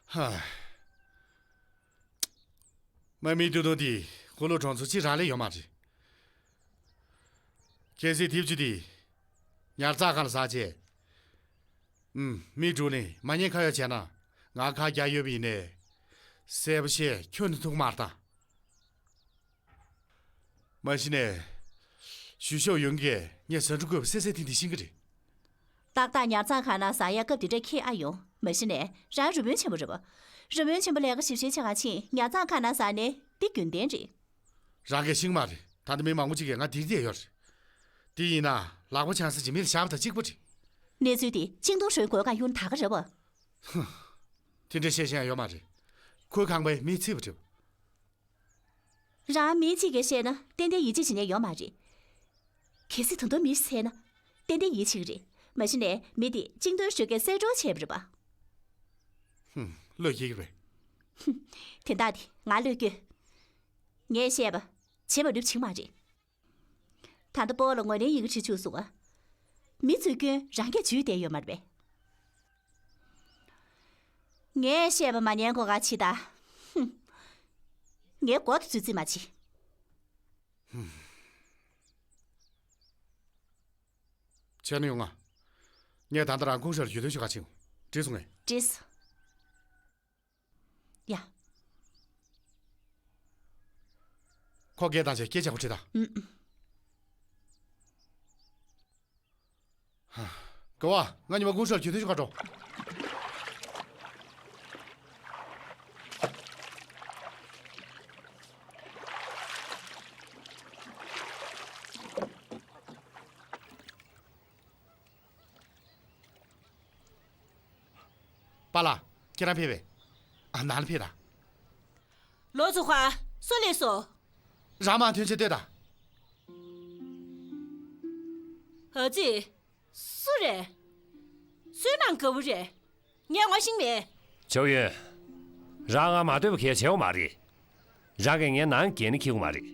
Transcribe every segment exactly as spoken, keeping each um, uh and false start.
ཧ། མ་མི་དུ་དུ་དེ་ཁོ་ལོ་གྲོང་ཚོ་གཅིག་རང་ལས་ཡོད་མ་རེད། གལ་སྲིད་དེབ་ཅུ་དེ་ཉར་ཚགས་ཁང་ལ་ཟག་བྱས། ཨུམ། མི་དྲུག་ནས་མ་ཉེས་ཁ་གཡོག་བྱས་ན་ང་ཁ་རྒྱག་ཡོད་པ་ཡིན་ནས། གསལ་པོ་བཤད། ཁྱོན་ནས་ཐུག་མ་ལྟ། མ་གཞི་ནས་ཞུ་ཤོག་ཡོང་གི་ངས་ཟ་འབྲུ་བཀོད་པ་གསལ་གསལ་ཐིང་ཐིང་ཤེས་ཀྱི་རེད། ཏག་ཏག་ཉར་ཚགས་ཁང་ནང་ཟ་ཡ་སྐབས་དེ་འདྲ་ཁྱེད་ཨ་ཡོང་། མ་གཞི་ནས་རང་རི་མོན་ཆེན་པོ་རེད་པ། རི་མོན་ཆེན་པོ་ལས་ཀ་ཞིབ་བཤེར་བྱེད་ག་ཕྱིན་ཉར་ཚགས་ཁང་ནང་ཟ་ནས་འདི་རྒྱུན་ལྡན་རེད། རང་གིས་ཤེས་ཀྱི་མ་རེད། ད་ལྟ་མི་མང་པོ་ཅིག་གིས་ང་འདིར་བསྡད་ཡོད་རེད། དེ་ཡིན་ན་ལག་པ་འཆང་ས་ཅིག་མི་ལ་བཞག་པ་དང་གཅིག་པ་རེད། གནས་ཚུལ་འདི་ཅིང་ཏུང་ཧྲོའི་སྒོ་ཁར་གཡུགས་ན་ད་ག་རེད་པ། ཧུམ། དེ་འདྲ་བཤད་ཤེས་ཡ་ཡོད་མ་རེད། ཁོའི་ཁང་པའི་མིས་བརྩིས་པ་རེད། རང་མི་གཅིག་གིས་བཤད་ན་ཏན་ཏན་ཡིད་ཆེས་བྱེད་མཁན་ཡོད་མ་རེད། གལ་སྲིད་ད་དུང་མི་བསད་ན་ཏན་ཏན་ཡིད་ཆེས་ཀྱི་རེད། མ་གཞི་ནས་མི་དེ་ཅིང་ཏུང་ཧྲོས་ཀྱིས་བསད་གྲབས་བྱས་པ་རེད་པ། ཧུམ། བློས་འགེལ་གྱི་རེད། ཧུམ། དེ་དག་དེ་ང་བློས་འགེལ། ངས་བཤད་པ་བྱེད་པ་ནུབ་བྱེད་མ་རེད། ད་ལྟ་སྤོ་ལོ་ངོས་ལེན་ཡི་གེ་བྲིས་བཅུག་སོང་ཨ། མི་ཚོས་སྐྱོན་རང་གིས་བརྗོད་བསྡད་ཡོད་མ་རེད་པས། ངས་བཤད་པ་མ་ཉན་གོ་ག་ཕྱི་ད། ཧུམ། ངའི་མགོ་དུ་ཚུད་རྩིས་མ་བྱེད། བྱས་ན་ཡོང་ང་། ངས་ད་ལྟ་རང་ཀུང་ཧྲེ་ལ་ཞུ་འདོན་ཞུ་ག་ཕྱིན། འགྲིག་སོང་ངས། འགྲིག་སོང་། ཡ། ཁོ་སྐད་བཏང་བྱས་སྐད་ཆ་གོ་ཁྲིད་དང་། ཨུམ། ཧ། ག་བ། ང་ཉི་མ་ཀུང་ཧྲེ་ལ་ཞུ་འདོན་ཞུ་ག་འགྲོ། པཱ་ལགས། ཁྱེད་རང་ཕེབས་པས། ཨ། ནང་ལ་ཕེབས་དང་། ལོ་ཙཱ་ཧྭ། སུ་སླེབས་སོང་། རང་མར་ཐོན་བྱས་ལྟོས་དང་། ཨ་ཙི། སུ་རེད། སུའི་ནང་དགའ་བོ་རེད། ངས་ངོ་ཤེས་མེད། ཆའོ་ཡུན། རང་ང་མ་ལྟོས་པ་གལ་ཆེ་བ་མ་རེད། རང་གིས་ངའི་ནང་འགལ་ནས་འཁྱེར་གྱི་མ་རེད།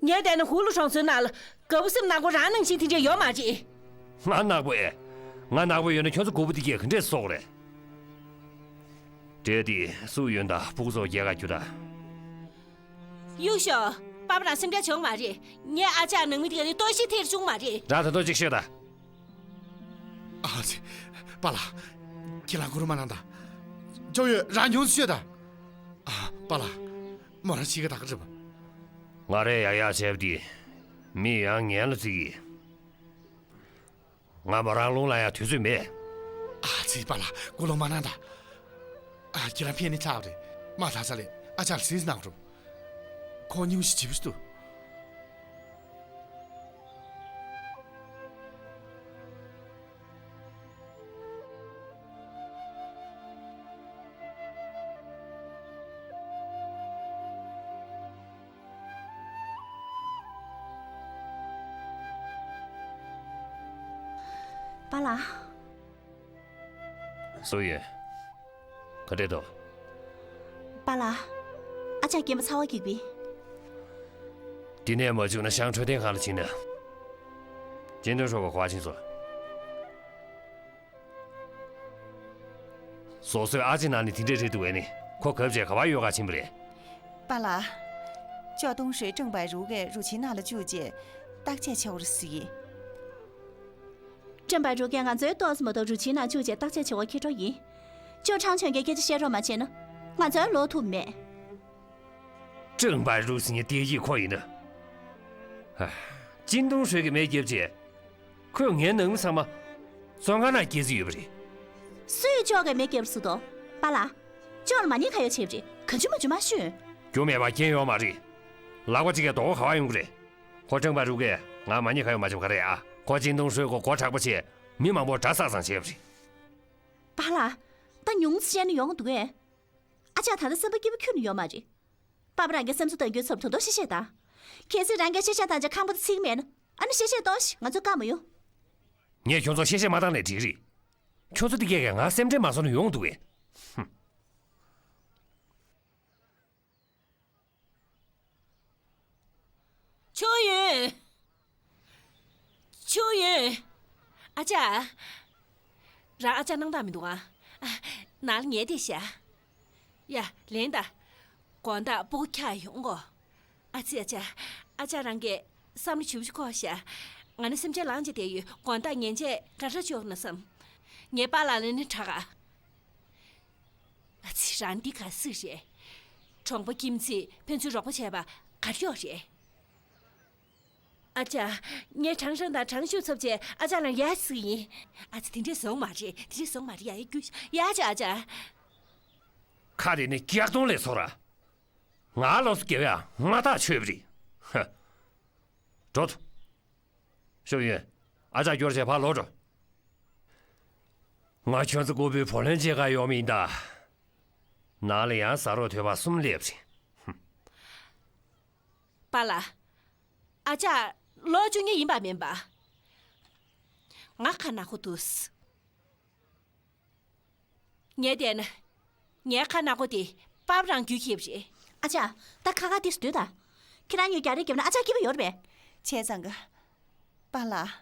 ངས་བལྟས་ན་ཧུའུ་ལུ་གྲོང་ཚོའི་ནང་ལ་དགའ་པོ་སེམས་ནག་པོ་རང་ནང་བཞིན་དེ་འདྲས་ཡོད་མ་རེད། ང་ནག་པོ་ཨེ། ང་ནག་པོ་ཡོད་ན་ཁྱོད་ཚོ་དགུ་པོ་དེ་གས་ག་འདྲས་བཟོ་དགོས་རེད། གྲས་དེ་སུ་ཡོད་ད། ཕྲུ་གུ་ཚོ་རྒྱལ་ཁ་རྒྱུ་ད། གཡུག་ཤོག་པ་ཕ་རང་སེམས་ཁྲལ་བྱུང་མ་རེད། ངའི་ཨ་ཅག་ནང་མི་དེ་ག་ནི་ལྟོགས་ཤི་ཐེར་བྱུང་མ་རེད། རང་ད་དུང་ཅིག་ཤོད་ད། ཨ་ཙི། པཱ་ལགས། ཁྱེད་རང་སྒུག་རོགས་མ་གནང་ད། ཅོ་ཡོད་རང་ཉུང་ཤོད་ད། ཨ། པཱ་ལགས། མོ་རང་ཤི་ཀ་ད་ག་རེད་པ། ང་རས་ཡག་ཡག་བྱས་པ་དེ། མི་ཡང་ངན་ལ་བརྩི་གི། ང་མོ་རང་རླུང་ལ་ཡང་དུས་ཚོད་མེད། ཨ་ཙི། པཱ་ལགས་སྐུ་ལོ་མ་གནང་ད། ཨ། ཁྱེད་རང་ཕེབས་ནི་ཚར་བ་རེད། མ་ད་ས་ལེ་ཨ་ཅག་ལ་གཟིགས་གནང་རོགས། ཁོང་སྙུང་གཞི་ལྗིད་པོ་ཞིག་འདུག་པཱ་ལགས། སུ་ཡིན། ག་འདྲས་འདུག་པཱ་ལགས། ཨ་ཅག་རྐྱེན་པ་ཚ་བ་འགིག་པས། འདི་ནས་མ་བཅུག་ན་ཤང་འཕྲོད་བསྟེན་ཁང་ལ་ཕྱིན་ན། ཅིན་ཏུང་ཧྲོས་ཁོ་ག་ཕྱིན་སོང་། བཟོ་བཟོས་ཨ་ཅེ་ནང་ནས་དེ་འདྲས་རེད་འདུག་པས་ནི། ཁོ་གབ་བྱས་ག་པར་ཡོད་ག་ཕྱིན་པ་རེད། པཱ་ལགས། ཅོ་ཏུང་ཧྲོས་ཀྲང་པའི་རུ་གས་རུ་ཆིན་ནང་ལ་བཅུག་བྱས་བརྟག་དཔྱད་བྱེད་དགོས་རེད་ཟེར་གི། ཀྲང་པའི་རུ་གས་ང་ཚོའི་ཏོག་ཙམ་མ་གཏོགས་རུ་ཆིན་ནང་བཅུག་བྱས་བརྟག་དཔྱད་བྱེད་དགོས་ཁེལ་འགྲོ་ཡིན། ཅོ་ཁྲང་ཆོན་གྱིས་སྐད་ཆ་བཤད་རོགས་མ་བྱས་ན། ང་ཚོའི་ལོག་ཐུབ་མེད། ཀྲང་པའི་རུ་ཟེར་མཁན་དེ་ཡིན་ཁོ་ཡིན་ན། ཧ། ཅིན་ཏུང་ཧྲོས་ཀྱིས་མེ་བརྒྱབ་བྱས། ཁོས་ངའི་ནང་མི་ཚང་མ་བཙོན་ཁང་ནང་སྐྱེལ་རྩིས་ཡོད་པ་རེད། སུས་ཅོ་གིས་མེ་བརྒྱབ་སུ་དོ། པཱ་ལགས། ཅོ་ལ་མ་ཉེས་ཁ་གཡོག་བྱས་པ་རེད། ག་ཅུ་མ་ཅུ་མ་ཤོད། རྒྱུ་མེད་པ་རྐྱེན་ཡོད་མ་རེད། ལག་པ་གཅིག་གིས་རྡོག་པ་ག་པར་ཡོང་གི་རེད། ཁོ་ཀྲང་པའི་རུ་གས་ང་མ་ཉེས་ཁ་གཡོག་མ་བྱེད་པ་ག་རེད་ཨ། ཁོ་ཅིན་ཏུང་ཧྲོས་ཁོ་མགོ་དྲག་པོ་བྱས་མི་མང་པོ་དགྲ་བསགས་ཙང་བྱས་པ་རེད། པཱ་ལགས། ད་ཉུང་ཙམ་བཤད་ན་ཡོང་འདུག་གས། ཨ་ཅག་ད་ལྟ་སེམས་པ་སྐྱིད་པོ་ཁྱོན་ནས་ཡོད་མ་རེད། པཱ་ཕ་རང་གི་བསམ་ཚུལ་གཏང་རྒྱུའི་ཚབ་ཏུ་ཏོག་ཏོག་གཤེ་གཤེ་བཏང་། གལ་སྲིད་རང་གིས་གཤེ་གཤེ་བཏང་བྱས་ཁང་པ་དེ་ཚིག་མེད་ན། ཨ་ནི་གཤེ་གཤེ་ཏོག་ཞིག་ང་ཚོས་བཀག་མ་ཡོང་། ངས་ཁྱོད་ཚོ་གཤེ་གཤེ་མ་བཏང་ནས་འགྲིག་རེད། ཁྱོད་ཚོ་འདི་གས་ཀྱིས་ང་སེམས་ཁྲལ་མ་བཟོ་ན་ཡོང་འདུག་གས། ཧུམ། ཆོས་ཡོན། ཆོས་ཡོན། ཨ་ཅག་རང་ཨ་ཅག་སྣང་དག་མི་འདུག་ཨ། ཨ། ནང་ལ་ཉལ་བསྡད་ཤག་ཡ། ལེན་ད། དགོང་དག་སྤུ་གུ་འཁྱག་ཡོང་གོ། ཨ་ཙི། ཨ་ཅག་ཨ་ཅག་རང་གིས་བསམ་བློ་ཞིབ་ཞིབ་འཁོར་ཤག་ང་ནི་སེམས་ཅན་ལངས་བྱས་བསྡད་ཡོད། དགོང་དག་ཉལ་ཆས་ག་འདྲ་བཅོས་ན་བསམ། ངའི་པཱ་ལགས་ལ་ནི་དྲག་ག་ཨ་ཙི། རང་འདི་ག་སྲིད་རེད། གྲོང་པ་ཀིམ་ཚིས་ཕན་ཚུན་རོགས་པ་བྱས་པ་ག་རེ་ཡོད་རེད། ཨ་ཅག་ངས་ཁྲང་ཧྲང་དང་ཁྲང་ཞུ་ཚབ་བྱས་ཨ་ཅག་ལ་ཡ་ཟེར་གི་ཡིན། ཨ་ཙི། དེ་འདྲས་བཟོ་མ་རེད། དེ་འདྲས་བཟོ་མ་རེད། ཡ་ཡ་རྒྱུ་ཡ། ཨ་ཅག་ཨ་ཅག་ཁ་དེ་ནི་སྐྱག་སྟོང་ལས་ཚོར་ར། ང་ལོ་སུ་རྒྱབ་ཡ་ང་ཐག་ཆོད་པ་རེད། ཧ། འགྲོ་ཐུ། ཤོ་ཡོན། ཨ་ཅག་སྐྱོར་བྱས་ཕར་ལོག་འགྲོ། ང་ཁྱོད་ཚོ་ཀོ་བོའི་བུ་ལོན་བྱེད་ག་ཡོང་མི་ཡིན་ད། ནང་ལ་ཡང་ཟ་རོགས་ཐོད་པ་གསུམ་སླེབས་རེད། ཧུམ། པཱ་ལགས། ཨ་ཅག་ལོ་བཅུ་གཉིས་ཡིན་པ་མིན་པ། ང་ཁ་ནག་པོ་འདུག་ངས་བལྟས་ན། ངའི་ཁ་ནག་པོ་དེ་པཱ་ལགས་རང་རྒྱུད་ཁེབས་རེད། ཨ་ཅག་ད་ཁ་ཁ་དེ་སྡོད་ད། ཁྱེད་རང་གཉིས་རྒྱག་རེས་བརྒྱབ་ན་ཨ་ཅག་སྐྱིད་པོ་ཡོད་རེད་པས། བྱས་ཙང་ག་པཱ་ལགས།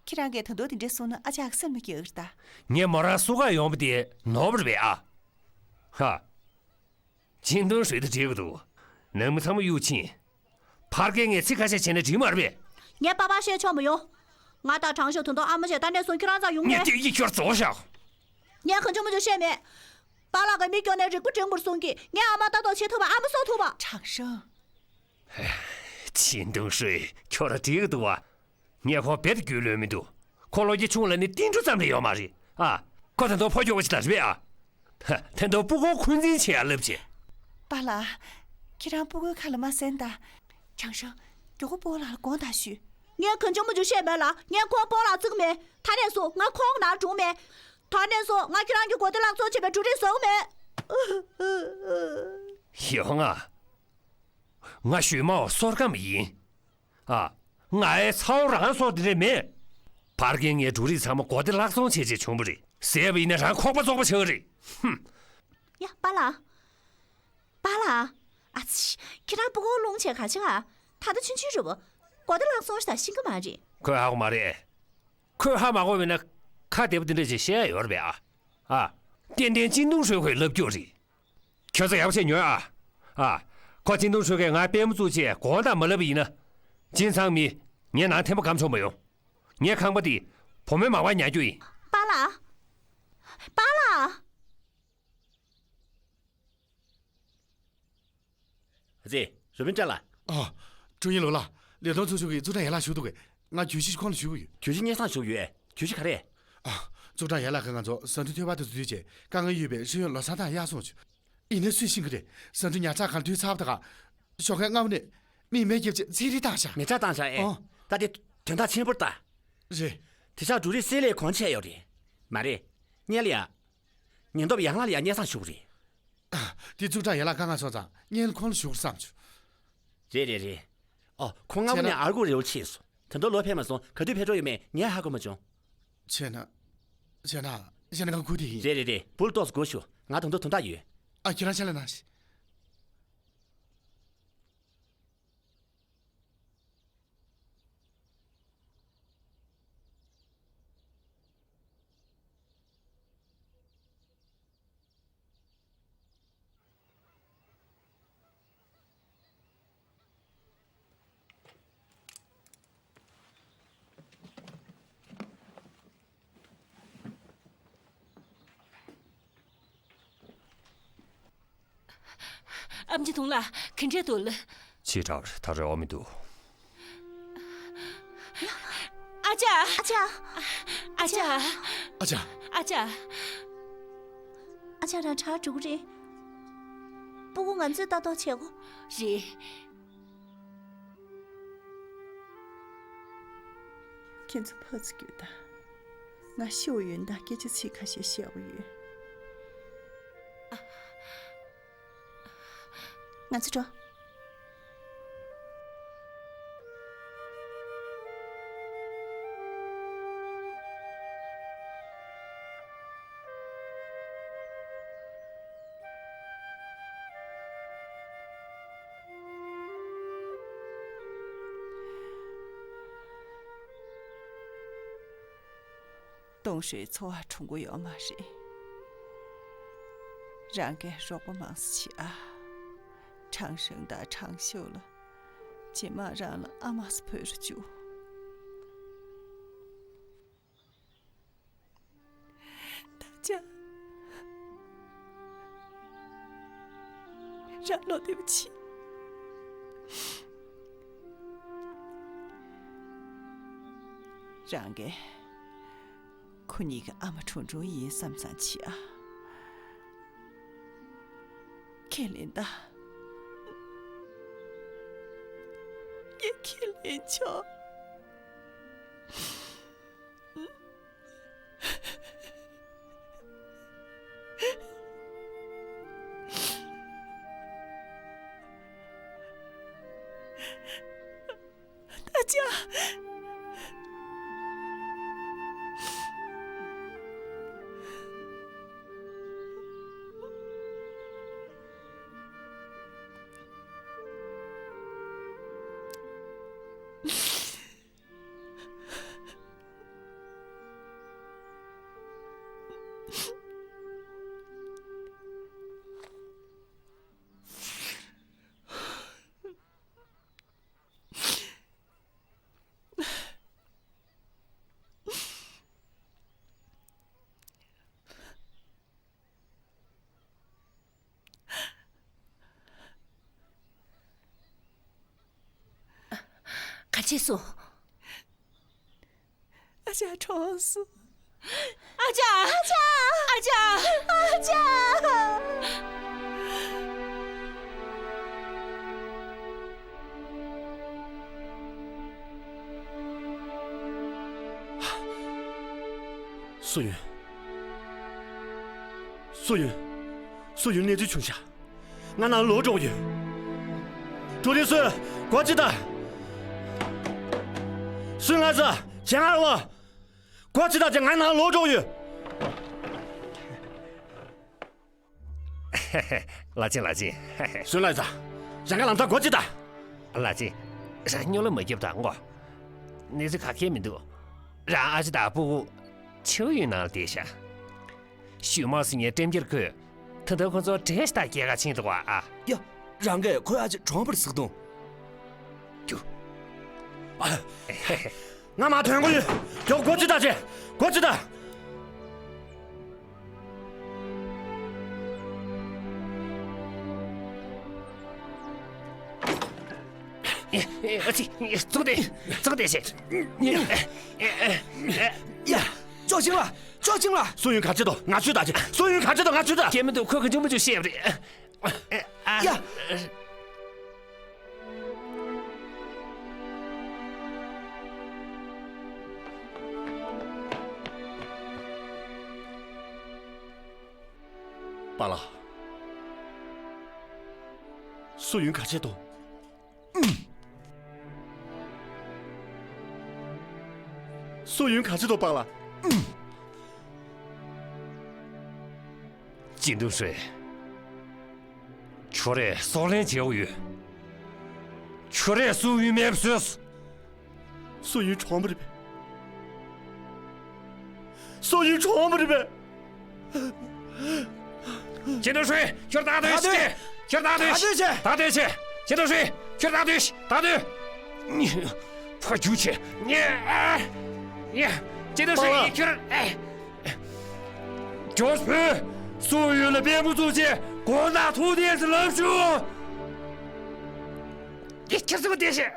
ཁྱེད་རང་གིས་ད་དུང་དེ་འདྲས་གསུངས་ན་ཨ་ཅག་གི་སེམས་ལ་སྐྱིད་ཡོད་རེད་ད། ངས་མོ་རང་བསུ་ག་ཡོང་བ་དེ་ནོར་བ་རེད་པས་ཨ། ཧ། ཅིན་ཏུང་ཧྲུའེ་དང་འགྲིག་གི་འདུག་ནང་མི་ཚང་མ་གཡུག་ཕྱིན། ཕར་རྒྱལ་ངས་ཚིག་ཁ་ཤས་བྱས་ན་འགྲིག་མ་རེད་པས། ངས་པ་ཕར་བཤད་ཆོག་མི་ཡོང་། ང་དང་ཁྲང་ཞུ་ད་དུང་ཨ་མ་བྱས་ད་ནས་བཟུང་ཁྱེད་རང་ཚོ་ཡོང་ངས་ངས། དེ་ཡིད་སྐྱོར་རྫོགས་བཞག་ངས་གང་བྱུང་མང་བྱུང་བཤད་མེད། པཱ་ལགས་ཀྱིས་མི་སྐྱོར་ནས་རིག་པ་འགྲིམ་དགོས་གསུང་གིས་ངས་ཨ་མ་ལྟ་རྟོག་བྱེད་ཐུབ་པ། ཨ་མ་གསོ་ཐུབ་པ། ཁྲང་ཧྲང་། ཅིན་ཏུང་ཧྲུའེ་ཁྱོད་རང་འགྲིག་གི་འདུག་བ། ངས་ཁོ་རྦད་དེ་རྒྱུས་ལོན་མི་འདུག་ཁོ་ལོ་རྒྱུས་ཆུང་ལ་ནི་ཏིལ་འབྲུ་ཙམ་ལས་ཡོད་མ་རེད་ཨ། ཁོ་ད་དུང་ཕོ་ཁྱོ་ག་ཅིག་ལ་རེད་པས་ཨ། ཧ། ད་དུང་སྤུ་གུ་འཁོན་འཛིན་བྱེད་ཡ་ལབ་བྱས། པཱ་ལགས། ཁྱེད་རང་སྤུ་གུའི་ཁ་ལ་མ་གསན་ད། ཁྲང་ཧྲང་། མགྱོགས་པོ་སྤོ་ལགས་ལ་དགོངས་དག་ཞུས། ངས་གང་བྱུང་མང་བྱུང་བཤད་མེད་ལ། ངས་ཁོང་སྤོ་ལགས་བརྩི་གི་མེད། ད་ནས་བཟུང་ང་ཁོང་ནང་འགྲོ་མེད། ད་ནས་བཟུང་ང་ཁྱེད་རང་གི་གོ་བདེ་ལག་བཙོང་བྱེད་པའི་འབྲུ་རིགས་བཟོ་གི་མེད། ཡོང་ང་། ང་ཞུས་མའོ་སོར་ཁམས་ཡིན། ཨ། ང་ཨའི་ཚ་བོ་རང་སོར་དེ་འདྲས་མེད། ཕར་རྒན་ངའི་འབྲུ་རིགས་ཚང་མ་གོ་བདེ་ལག་ཚོང་བྱེད་ཆེད་བྱུང་བ་རེད། ཟས་པ་ཡིན་ན་རང་ཁོག་པ་བཙོག་པ་ཆགས་རེད། ཧུམ། ཡ་པཱ་ལགས། པཱ་ལགས། ཨ་ཙི། ཁྱེད་རང་སྤུ་གུ་རླུང་བྱས་ག་ཆེ་ཨ། ད་ལྟ་ཆུང་ཆུང་རེད་བོ། གོ་བདེ་ལག་ཚོང་ཞིག་དང་ཤེས་ཀྱི་མ་རེད། ཁོས་ཧ་གོ་མ་རེད། ཁོས་ཧ་མ་གོ་བས་ན་ཁ་བདེ་པོ་འདི་འདྲས་ཅིག་བཤད་ཡ་ཡོད་རེད་པས་ཨ། ཨ། ཏན་ཏན་ཅིན་ཏུང་ཧྲུའེ་ཁོས་ལབ་རྒྱུ་རེད། ཁྱོད་ཚོ་ཡག་པོ་བྱས་ཉོན་ཨ། ཨ། ཁོ་ཅིན་ཏུང་ཧྲུའེ་ཁས་ང་དཔལ་མོ་བཙུགས་བྱས་དགོངས་དག་མ་ལབ་པ་ཡིན་ན། ཅིན་ཚང་མི་ངའི་ནང་ཐེམ་པ་སྒམ་ཆོག་མ་ཡོང་། ངའི་ཁང་པ་འདི་བུ་མོའི་མ་བ་ཉར་རྒྱུ་ཡིན། པཱ་ལགས། པཱ་ལགས། ཨ་ཙི། རུ་པིན་ཀྲ་ལགས། ཨ། ཀྲུའུ་ཡིན་ལོ་ལགས། ལས་བསྡོམས་ཚོགས་ཆུང་གི་ཙུའུ་ཀྲང་ཡན་ལགས་བཞུགས་འདུག་གས། ང་གྱོད་གཞི་ཁོང་ལ་ཞུ་གི་ཡོད། གྱོད་གཞི་སྙན་སེང་ཞུ་གི་ཡོད། གྱོད་གཞི་ག་རེ། ཨ། ཙུའུ་ཀྲང་ཡན་ལགས་ཀྱིས་ང་ཚོ་ཟ་འབྲུ་ཐོད་པ་དེ་ཚོ་བསྡུས་བྱས་དཀའ་ངལ་ཡོད་པའི་ཤེས་ཡོན་ལོ་གསར་དང་གཡར་སོང་བྱུང་། ཡིན་ནའི་སུས་ཤེས་ཀྱི་རེད། ཟ་འབྲུ་ཉར་ཚགས་ཁང་ལ་དུས་ཚར་བ་དང་། ཞོགས་ཀས་སྔ་པོ་ནས་མིས་མེ་བརྒྱབ་བྱས་ཚན་རིག་བཏང་ཤག་མེ་སྲེག་བཏང་ཤག་ཨེ། ཨོ། ད་དེ་དོན་དག་ཆེན་པོ་རེད་ད། རེད། དེ་ཆགས་འབྲུ་རིགས་བསྲེས་ལས་གོང་ཆད་ཡོད་རེད། མ་རེད། སྔོན་ལ་ཡ། ཉེན་རྟོག་པ་ཡན་ལག་ལ་ཡ་སྙན་སེང་ཞུ་གི་རེད། ཨ། དེ་ཙུའུ་ཀྲང་ཡན་ལགས་དཀའ་ངལ་སོང་ཙང་སྔོན་ལ་ཁོང་ལ་ཞུ་དགོས་བསམ་བྱུང་། རེད་རེད་རེད། ཨོ། ཁོང་སྔ་པོ་ནས་ཨར་གུ་རེ་བོ་ཕྱིན་སོང་། ད་དུང་ལོག་ཕེབས་མ་སོང་། ག་དུས་ཕེབས་འགྲོ་ཡོད་མེད་ངས་ཧ་གོ་མ་བྱུང་། བྱས་ན། བྱས་ན། བྱས་ན་ང་ཁུར་དེ་ཡིན། རེད་རེད་རེད། བུ་ལ་ཏོག་ཙམ་སྒུག་ཤོག་ང་ད་དུང་དོན་དག་ཡོད། ཨ། ཁྱེད་རང་ཕྱག་ལས་གནང་ཞིག་ཨམ་ཆི་དུང་ལགས། ག་འདྲས་འདུག་ལགས། ཅི་དྲག་རེད། ད་རེ་བ་མི་འདུག་ཨ་ཅག་ཨ་ཅག་ཨ་ཅག་ཨ་ཅག་ཨ་ཅག་ཨ་ཅག་རང་དྲག་འགྲོ་གི་རེད། སྤུ་གུ་ང་ཚོས་ལྟ་རྟོག་བྱེད་དགོས། རེད། ཁྱེད་ཚོ་ཕར་ཚུར་རྒྱུགས་དང་། ང་ཤི་བ་ཡོད་ན་སྐད་ཆ་ཚིག་ཁ་ཤས་བཤད་དགོས་ཡོད། ང་ཚོ་འགྲོ། ཏུང་ཧྲུའེ་འཚོ་བ་གྲུང་པོ་ཡོད་མ་རེད། རང་གིས་རོགས་པ་མང་ཙམ་བྱེད་ཨ། ཁྲང་ཧྲེང་དང་ཁྲང་ཤོ་ལ་ཇེ་མང་རང་ལ་ཨ་མ་སུ་བོས་རུ་བཅུག་ད་ཅག་རང་བློ་བདེ་པོ་བྱེད། རང་གིས་ཁོ་གཉིས་ཀྱི་ཨ་མ་གྲུང་གྲུང་ཡིན་བསམ་བསམ་བྱེད་ཨ། ཁས་ལེན་ད། ངས་ཁས་ལེན་ཆོག་ད་ཅག་ག་བྱས་སོང་། ཨ་ཅག་གྲོངས་སོང་། ཨ་ཅག་ཨ་ཅག་ཨ་ཅག་ཨ་ཅག་སུ་ཡིན། སུ་ཡིན། སུ་ཡིན། གནས་ཚུལ་བྱུང་ཤག་ང་ནང་ལོག་འགྲོ་གི་ཡོད། ཀྲུའུ་ཏེ་སུན། སྒོ་ཕྱེ་ད། སུན་ལ་ཙ། ཇན་ཨར་ཝ། སྒོ་ཕྱེ་ད་ཅེ། ང་ནང་ལོག་འགྲོ་གི་ཡོད། ལ་ཅན། ལ་ཅན། སུན་ལ་ཙ། ཇན་ག་ལམ་ཐག་སྒོ་ཕྱེ་ད། ལ་ཅན། རང་སྨྱོ་ལ་མ་རྒྱབ་དང་ངོ་། གནས་ཚུལ་ག་གེ་མི་འདུག་རང་ཨ་ཅེ་དང་སྤུ་གུ་ཆུ་ཡུལ་ནང་ལ་བསྡད་ཤག་ཞུས་མ་སི་ངའི་ཏྲེམ་རྒྱར་ཁོས་ད་ལྟ་ཁོ་ཚོ་བྲེལ་ཞིག་དང་སྐྱེལ་ག་ཕྱིན་འདུག་བ་ཨ། ཡ། རང་གིས་ཁོའི་ཨ་ཅེ་གྲོངས་པར་གཟིགས་དང་། ཀྱུ། ཨ། ང་མ་ཐོན་གོ་ཡོད། ཀྱོག་སྒོ་ཕྱེ་ད་ཅེ། སྒོ་ཕྱེ་ད། ཨ་ཙི། ཙོག་སྟེ། ཙོག་སྟེ་ཤེ། ཡ། ཅོ་ཅིང་ལ། ཅོ་ཅིང་ལ། སུ་ཡུན་ག་ཅི་དོ་ང་ཆུ་ད་ཅི། སུ་ཡུན་ག་ཅི་དོ་ང་ཆུ་ད། སྐྱེ་མི་འདུག་ཁོ་གི་འཇུ་མི་འཇུ་ཤེས་རེད། ཨ། ཡ། པཱ་ལགས། སུ་ཡུན་ག་ཅི་དོ། སུ་ཡུན་ག་ཅི་དོ་པཱ་ལགས། ཅིན་ཏུང་ཧྲུའེ། ཁྱོད་རས་སྲོག་ལན་བྱེད་འོ་ཡོད། ཁྱོད་རས་སུ་ཡུན་མེད་པ་བཟོས། སུ་ཡུན་གྲོངས་པ་རེད་པས། སུ་ཡུན་གྲོངས་པ་རེད་པས། ཅིན་ཏུང་ཧྲུའེ། ཁྱོད་ད་དུས་ཤི། ཁྱོད་ད་དུས་ཤི། ད་དུས་ཤི། ཅིན་ཏུང་ཧྲུའེ། ཁྱོད་ད་དུས་ཤི། ད་དུས། ཕ་རྒྱུ་ཆེ། ཉེ། ཉེ། ཅིན་ཏུང་ཧྲུའེ། ཁྱོད། ཁྱོད་བོས། སུ་ཡུན་ལ་དཔེ་མི་ཚུགས་ཆེ། དགོང་དག་ཐུག་བསྡད་ཟེར་ལབ་ཞུ། ཁྱོད་ཚོ་བསྡད་ཤི།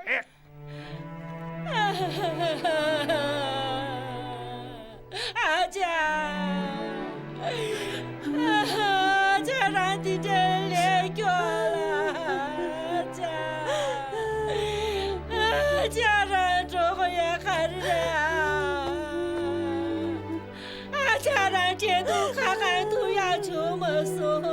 ཨ་ཅག་ཨ་ཅག་རང་འདི་འདྲའི་ལས་སྐྱོ་ལ། ཨ་ཅག་ཨ་ཅག་རང་འགྲོ་དགོས་ཡ་ག་རེ་རེད་ཨ། ཨ་ཅག་རང་འདྲེ་དུ་ཁ་ཁ་དུ་ཡ་བྱུང་མ་སོང་།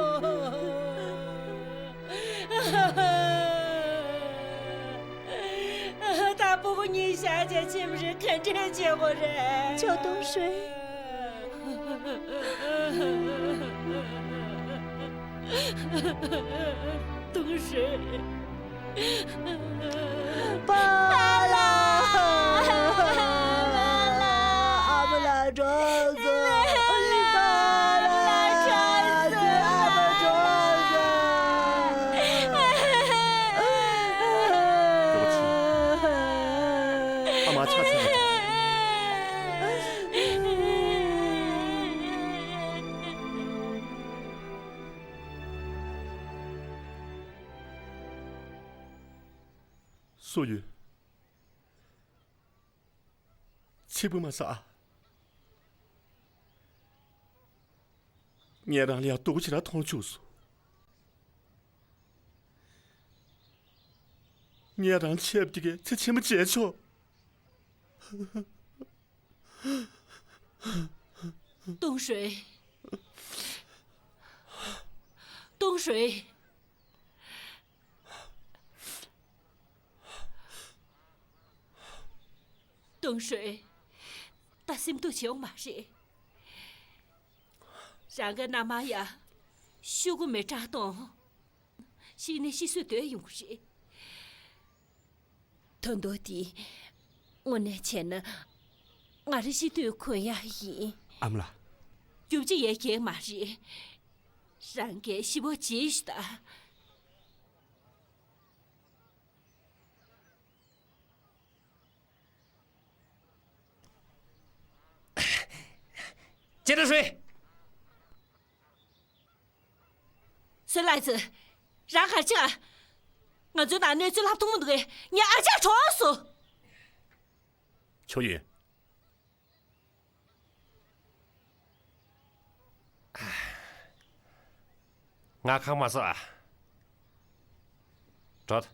ད་སྤུ་གུ་གཉིས་བཞག་བྱས་ཁྱིམ་རེ་ག་འདྲས་བྱེད་དགོས་རེད། ཅོ་ཏུང་ཧྲུའེ། ཏུང་ཧྲུའེ། པཱ་ལགས། ཨ་མ་ལགས་གྲོངས་སོང་། པཱ་ལགས་གྲོངས་སོང་། ཨ་མ་ ཨ་ཆ་ཚ། སུ་ཡོད། ཚིག་པ་མ་ཟ་ཨ། ངས་རང་ལ་ཡང་སྡུག་པོ་ཞེ་དྲག་མཐོང་བཅུག་སོང་། ངས་རང་ཆད་པ་དེ་གའི་ཚེ་ཕྱི་མ་བརྗེད་ཆོག། ཏུང་ཧྲུའེ། ཏུང་ཧྲུའེ། ཏུང་ཧྲུའེ། ད་སེམས་སྡུག་བྱེད་དགོས་མ་རེད། རང་གི་མནའ་མ་ཡ་ཤོག་གུ་མེ་སྲེག་གཏོང་། ཤི་ནས་ཤི་གསོས་སྡོད་ཡོང་གི་རེད། ད་དུང་དེ་དངོས་གནས་བྱས་ན་ང་རང་ཤི་དུས་གོན་ཡག་ཡིན། ཨ་མ་ལགས། རྒྱུ་ཅི་ཡས་ཀྱི་མ་རེད། རང་གིས་ཤི་བོ་བྱེད་ཤི་ད། ཅེ་ཀྲུའུ་ཧྲུའེ། སུན་ལའེ་ཙི། རང་ག་རེ་བྱེད། ང་ཚོའི་ནང་གནས་ཚུལ་ལྷག་ཐུབ་མི་འདུག་གས། ངའི་ཨ་ཅག་གྲོངས་སོང་། ཆོས་ཡིན། ང་ཁང་མ་སོ་ཨ། འགྲོ།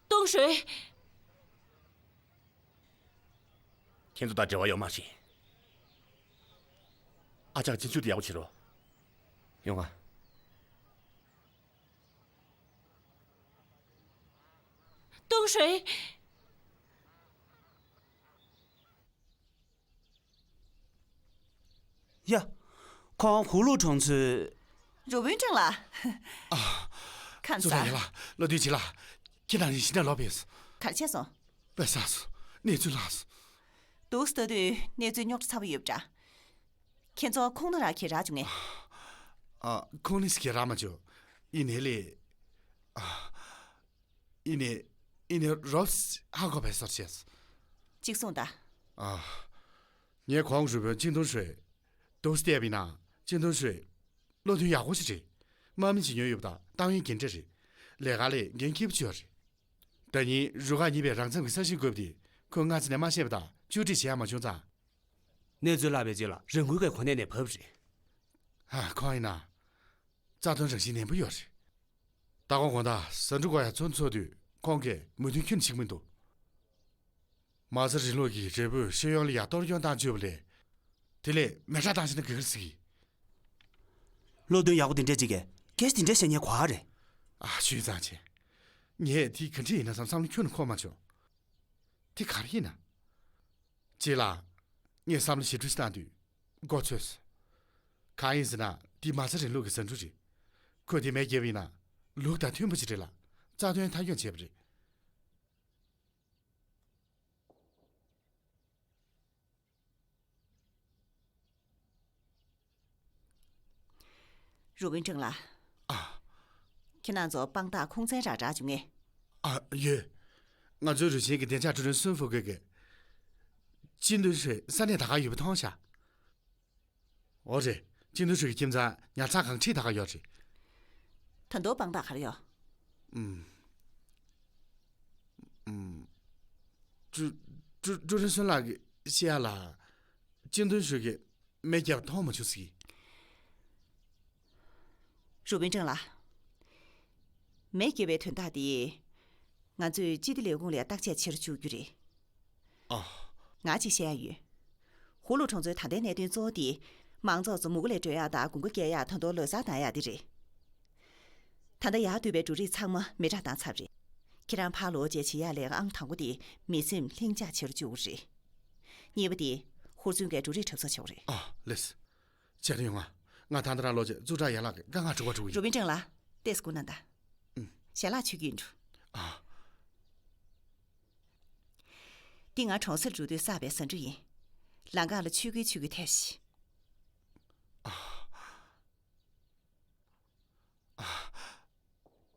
ཏུང་ཧྲུའེ། ཁྱེད་ཚོ་དང་འབྲེལ་བ་ཡོད་མ་རེད། ཨ་ཅག་གཅེན་གཅུང་དེ་ཡག་པོ་བྱེད་རོགས། ཡོང་ང་། ཏུང་ཧྲུའེ། ཡ། ཁོང་ཧུ་ལུ་གྲོང་ཚོའི། རུ་དཔོན་ཀྲང་ལགས། ཨ། ཁམས་བཟང་། ཙུའུ་ཀྲང་ཡ་ལགས། བློ་མཐུན་ཅི་ལགས། ཁྱེད་རང་གཉིས་ཕྱི་ནས་ལོག་པས། ག་རེ་བྱས་སོང་། དཔེ་བཟང་སོང་། གནས་ཚུལ་ལྷག་སོང་། འདུག་སེ་ལྟ་དུས་གནས་ཚུལ་རྙོག་དྲ་ཚ་པོ་ཡོད་པ་འདྲ། ཁྱེད་ཚོ་ཁོང་ནང་རག་གི་རག་བྱུང་ངས། ཨ། ཁོང་ནས་ཟེར་གྱི་རག་མ་བྱུང་། ཡིན་ནའི་ལས། ཨ། ཡིན་ནའི། ཡིན་ནའི་རོབ་ཧ་གོ་བའི་བཟོ་བྱས། གཅིག་གསུངས་དང་། ཨ། ངས་ཁོང་རུ་དཔོན་ཅིན་ཏུང་ཧྲུའེ། འདུག་སེ་བལྟས་པ་ཡིན་ན་ཅིན་ཏུང་ཧྲུའེ། བློ་མཐུན་ཡག་པོ་ཞིག་རེད། དམག་མི་བྱེད་མྱོང་ཡོད་པ་དང་ཏང་ཡོན་རྒན་གྲས་རེད། ལས་ཀ་ལས་འགན་འཁྱེར་བ་ཅིག་ཡོད་རེད། ད་ཉིན་རུ་ཁག་གཉིས་པས་རང་འཚམ་གྱི་ས་ཞིང་བགོས་པ་དེ་ཁོས་སྔ་ས་ནས་མ་ཤེས་པ་དང་བཅོས་སྒྲིག་བྱེད་ཡག་མ་བྱུང་ཙང་། གནས་ཚུལ་བརླག་པའི་རྗེས་ལ་རང་འགུལ་གྱིས་གོ་གནས་ནས་བབས་པ་རེད། ཧ། ཁོང་ཡིན་ན། རྩ་དོན་རང་བཞིན་ནན་པོ་ཡོད་རེད། ད་དགོང་དགོང་དག་ཟ་འབྲུ་དགོས་ཡག་ཚོ་འཚོགས་དུས་ཁོང་གིས་མོས་མཐུན་ཁྱོན་ནས་བྱེད་ཀྱི་མི་འདུག་མ་རྩ་རིང་ལུགས་ཀྱིས་རེ་བོས་ཤེས་ཡོན་ལ་ཡ་གཏོར་སྐྱོན་བཏང་བཅུག་པ་ལས། དེ་ལས་མེ་སྲེག་བཏང་ཤེས་ན་དགའ་གི་རེད་ཟེར་གི། བློ་འདོན་ཡག་པོ་དེ་འདྲས་ཅིག་གིས་སྐད་ཆ་དེ་འདྲས་བཤད་མཁན་ག་རེད། ཨ། ཞུས་ཙང་ཆེ། ངས་དེ་ག་འདྲས་ཡིན་ན་བསམ་བསམ་བློ་ཁྱོན་ནས་འཁོར་མ་བྱུང་། དེ་ག་རེ་ཡིན་ན། ཅེ་ལགས། ངས་བསམ་བློ་ཞིབ་ཕྲ་ཞིག་བཏང་དུས་མགོ་ཚོས་སོང་། གང་ཡིན་ཟེར་ན་འདི་མ་རྩ་རིང་ལུགས་ཀྱི་ཟ་འབྲུ་རེད། ཁོས་དེ་མེ་བརྒྱབ་པ་ཡིན་ན་ལུགས་དང་མཐུན་པ་ཞིག་རེད་ལ་རྩ་དོན་མཐའ་འཁྱོངས་བྱས་པ་རེད། རུ་དཔོན་ཀྲང་ལགས། ཨ། ཁྱེད་རང་ཚོ་དཔང་རྟགས་ཁུངས་བཙན་རག་རག་བྱུང་ངས། ཨ། ཡོད། ང་ཚོའི་རུ་ཆེན་གྱི་བདེ་འཇགས་ཀྲུའུ་རེན་སུན་ཧྥུ་ཀེ་གིས། ཅིན་ཏུང་ཧྲུའེ་ས་གནས་ད་ག་ཡོད་པ་མཐོང་ཤག་འོ་རེད། ཅིན་ཏུང་ཧྲུའེ་གི་ཁྱིམ་ཚང་ཉར་ཚགས་ཁང་ཁྲིའི་ད་ག་ཡོད་རེད། ད་དུང་དཔང་རྟགས་ག་རེ་ཡོད། ཨུམ། ཨུམ། ཀྲུ། ཀྲུ། ཀྲུའུ་རེན་སུན་ལགས་ཀྱིས་བཤད་ཡ་ལ། ཅིན་ཏུང་ཧྲུའེ་གིས་མེ་བརྒྱབ་མཐོང་མ་བྱུང་ཟེར། རུ་དཔོན་ཀྲང་ལགས། མེ་བརྒྱབ་པའི་དོན་དག་དེ། ང་ཚོས་སྤྱི་བདེ་ལས་ཁུངས་ལ་བརྟག་དཔྱད་བྱེད་རུ་བཅུག་རྒྱུ་རེད། ཨ། ང་གཅིག་བཤད་ཡ་ཡོད། ཧུ་ལུ་གྲོང་ཚོའི་ད་ལྟའི་གནད་དོན་གཙོ་བོ་དེ། མང་ཚོགས་ཚོ་མུ་གུ་ལས་སྒྲོལ་ཡག་དང་དགུན་ཁ་སྐྱེལ་ཡག་ད་དུང་ལོ་གསར་གནང་ཡག་དེ་རེད། ད་ལྟ་ཡར་བསྡུས་པའི་འབྲུ་རིགས་ཚང་མ་མེ་སྲེག་བཏང་ཚར་རེད། ཁྱེད་རང་ཕར་ལོག་རྗེས་བྱེད་ཡག་ལས་ཀ་ཨང་དང་པོ་དེ་མི་སེམས་ལྷིང་འཇགས་བྱེད་རུ་བཅུག་རེད། གཉིས་པ་དེ་ཧུར་བརྩོན་གྱིས་འབྲུ་རིགས་གྲབས་གསོག་བྱེད་དགོས་རེད། ཨ། ལེས། བྱས་ན་ཡོང་ང་། ང་ད་ལྟ་རང་ལོག་རྗེས་ཙུའུ་ཀྲང་ཡ་ལགས་ཀྱི་དཀའ་ངལ་སྒྲུབ་ག་འགྲོ་གི་ཡིན། རུ་དཔོན་ཀྲང་ལགས། ཏོག་ཙམ་སྒུག་གནང་དང་། ཨུམ། ཞལ་ལག་མཆོད་ཀྱི་ཡིན་འགྲོ། ཨ། འདི་ང་གྲོང་གསེབ་འགྲོ་དུས་བསགས་པའི་ཟ་འབྲུ་ཡིན། ལམ་ཁ་ལ་ཆུ་རྐྱལ་ཆུ་རྐྱལ་ཐེབས་ཤིག་ཨ། ཨ།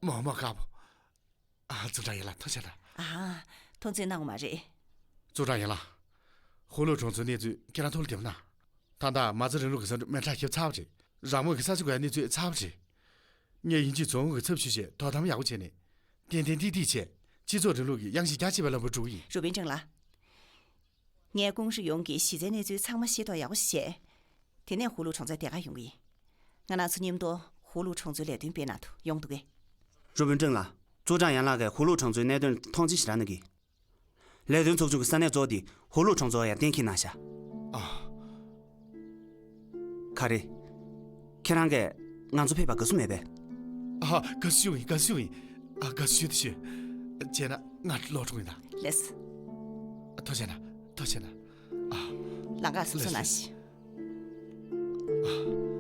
མོག་མོག་དཀར་པོ། ཨ། ཨ། ཙུའུ་ཀྲང་ཡན་ལགས་ཐུགས་རྗེ་གནང་། ཨ། ཐུགས་རྗེ་གནང་བ་མ་རེད། ཙུའུ་ཀྲང་ཡན་ལགས། ཧུའུ་ལུའུ་གྲོང་ཚོའི་གནས་ཚུལ་ཁྱེད་རང་ཐུགས་ལ་བདེ་པོ་གནང་། ད་ལྟ་མ་རྩ་རིང་ལུགས་ཀྱི་ས་འབྲུ་མེ་ཁྲག་ཞིབ་ཚར་བ་རེད། རང་མོས་ཀྱི་ས་ཆ་དགོས་ཡ་གནས་ཚུལ་ཚར་བ་རེད། ངས་ཡིན་གཅིག་མཚུངས་ཀྱི་ཚབ་ཞུས་བྱས་དོ་དམ་ཡག་པོ་བྱས་ནས། ཏན་ཏན་ཏིག་ཏིག་བྱས། སྤྱི་ཚོགས་རིང་ལུགས་ཀྱི་དབྱངས་ཅན་རྒྱ་ཆེ་བའི་ལམ་བུར་འགྲོ་གི་ཡིན། རུ་དཔོན་ཀྲང་ལགས། ངས་ཀུང་ཧྲེ་ཡུང་གི་གཞི་རྩའི་གནས་ཚུལ་ཚང་མ་ཤེས་རྟོགས་ཡག་པོ་བྱས། དེ་ནས་ཧུའུ་ལུའུ་གྲོང་ཚོའི་སྡེ་ཁག་ཡོང་གི་ཡིན། ང་རང་ཚོ་མཉམ་དུ་ཧུའུ་ལུའུ་གྲོང་ཚོའི་ལས་དོན་སྤེལ་གནང་དུ་ཡོང་འདུག་གས། རུ་དཔོན་ཀྲང་ལགས། ཙུའུ་ཀྲང་ཡན་ལགས་ཀྱིས་ཧུའུ་ལུའུ་གྲོང་ཚོའི་གནད་དོན་མཐོང་མཆན་ཞིག་རག་གནང་གི། ལས་དོན་ཚོགས་ཆུང་གི་ས་གནས་གཙོ་བོ་དེ་ཧུའུ་ལུའུ་གྲོང་ཚོར་ཡར་གཏན་འཁེལ་གནང་ཤག། ཨ། ག་རེ། ཁྱེད་རང་གིས་ང་ཚོ་ཕེབས་པར་དགའ་བསུ་མེད་པས། ཨ། དགའ་བསུ་ཞུ་ཡིན། དགའ་བསུ་ཞུ་ཡིན། ཨ། དགའ་བསུ་ཞུ་དེ་ཞུ། བྱས་ན་ང་ལོག་འགྲོ་ཡིན་ད། ལགས་སོ། ཐུགས་རྗེ་གནང་། ཐུགས་རྗེ་གནང་། ཨ། ལམ་ཁ་སོ་སོ་ལགས་སོ། གནང་ཞིག། ཨ།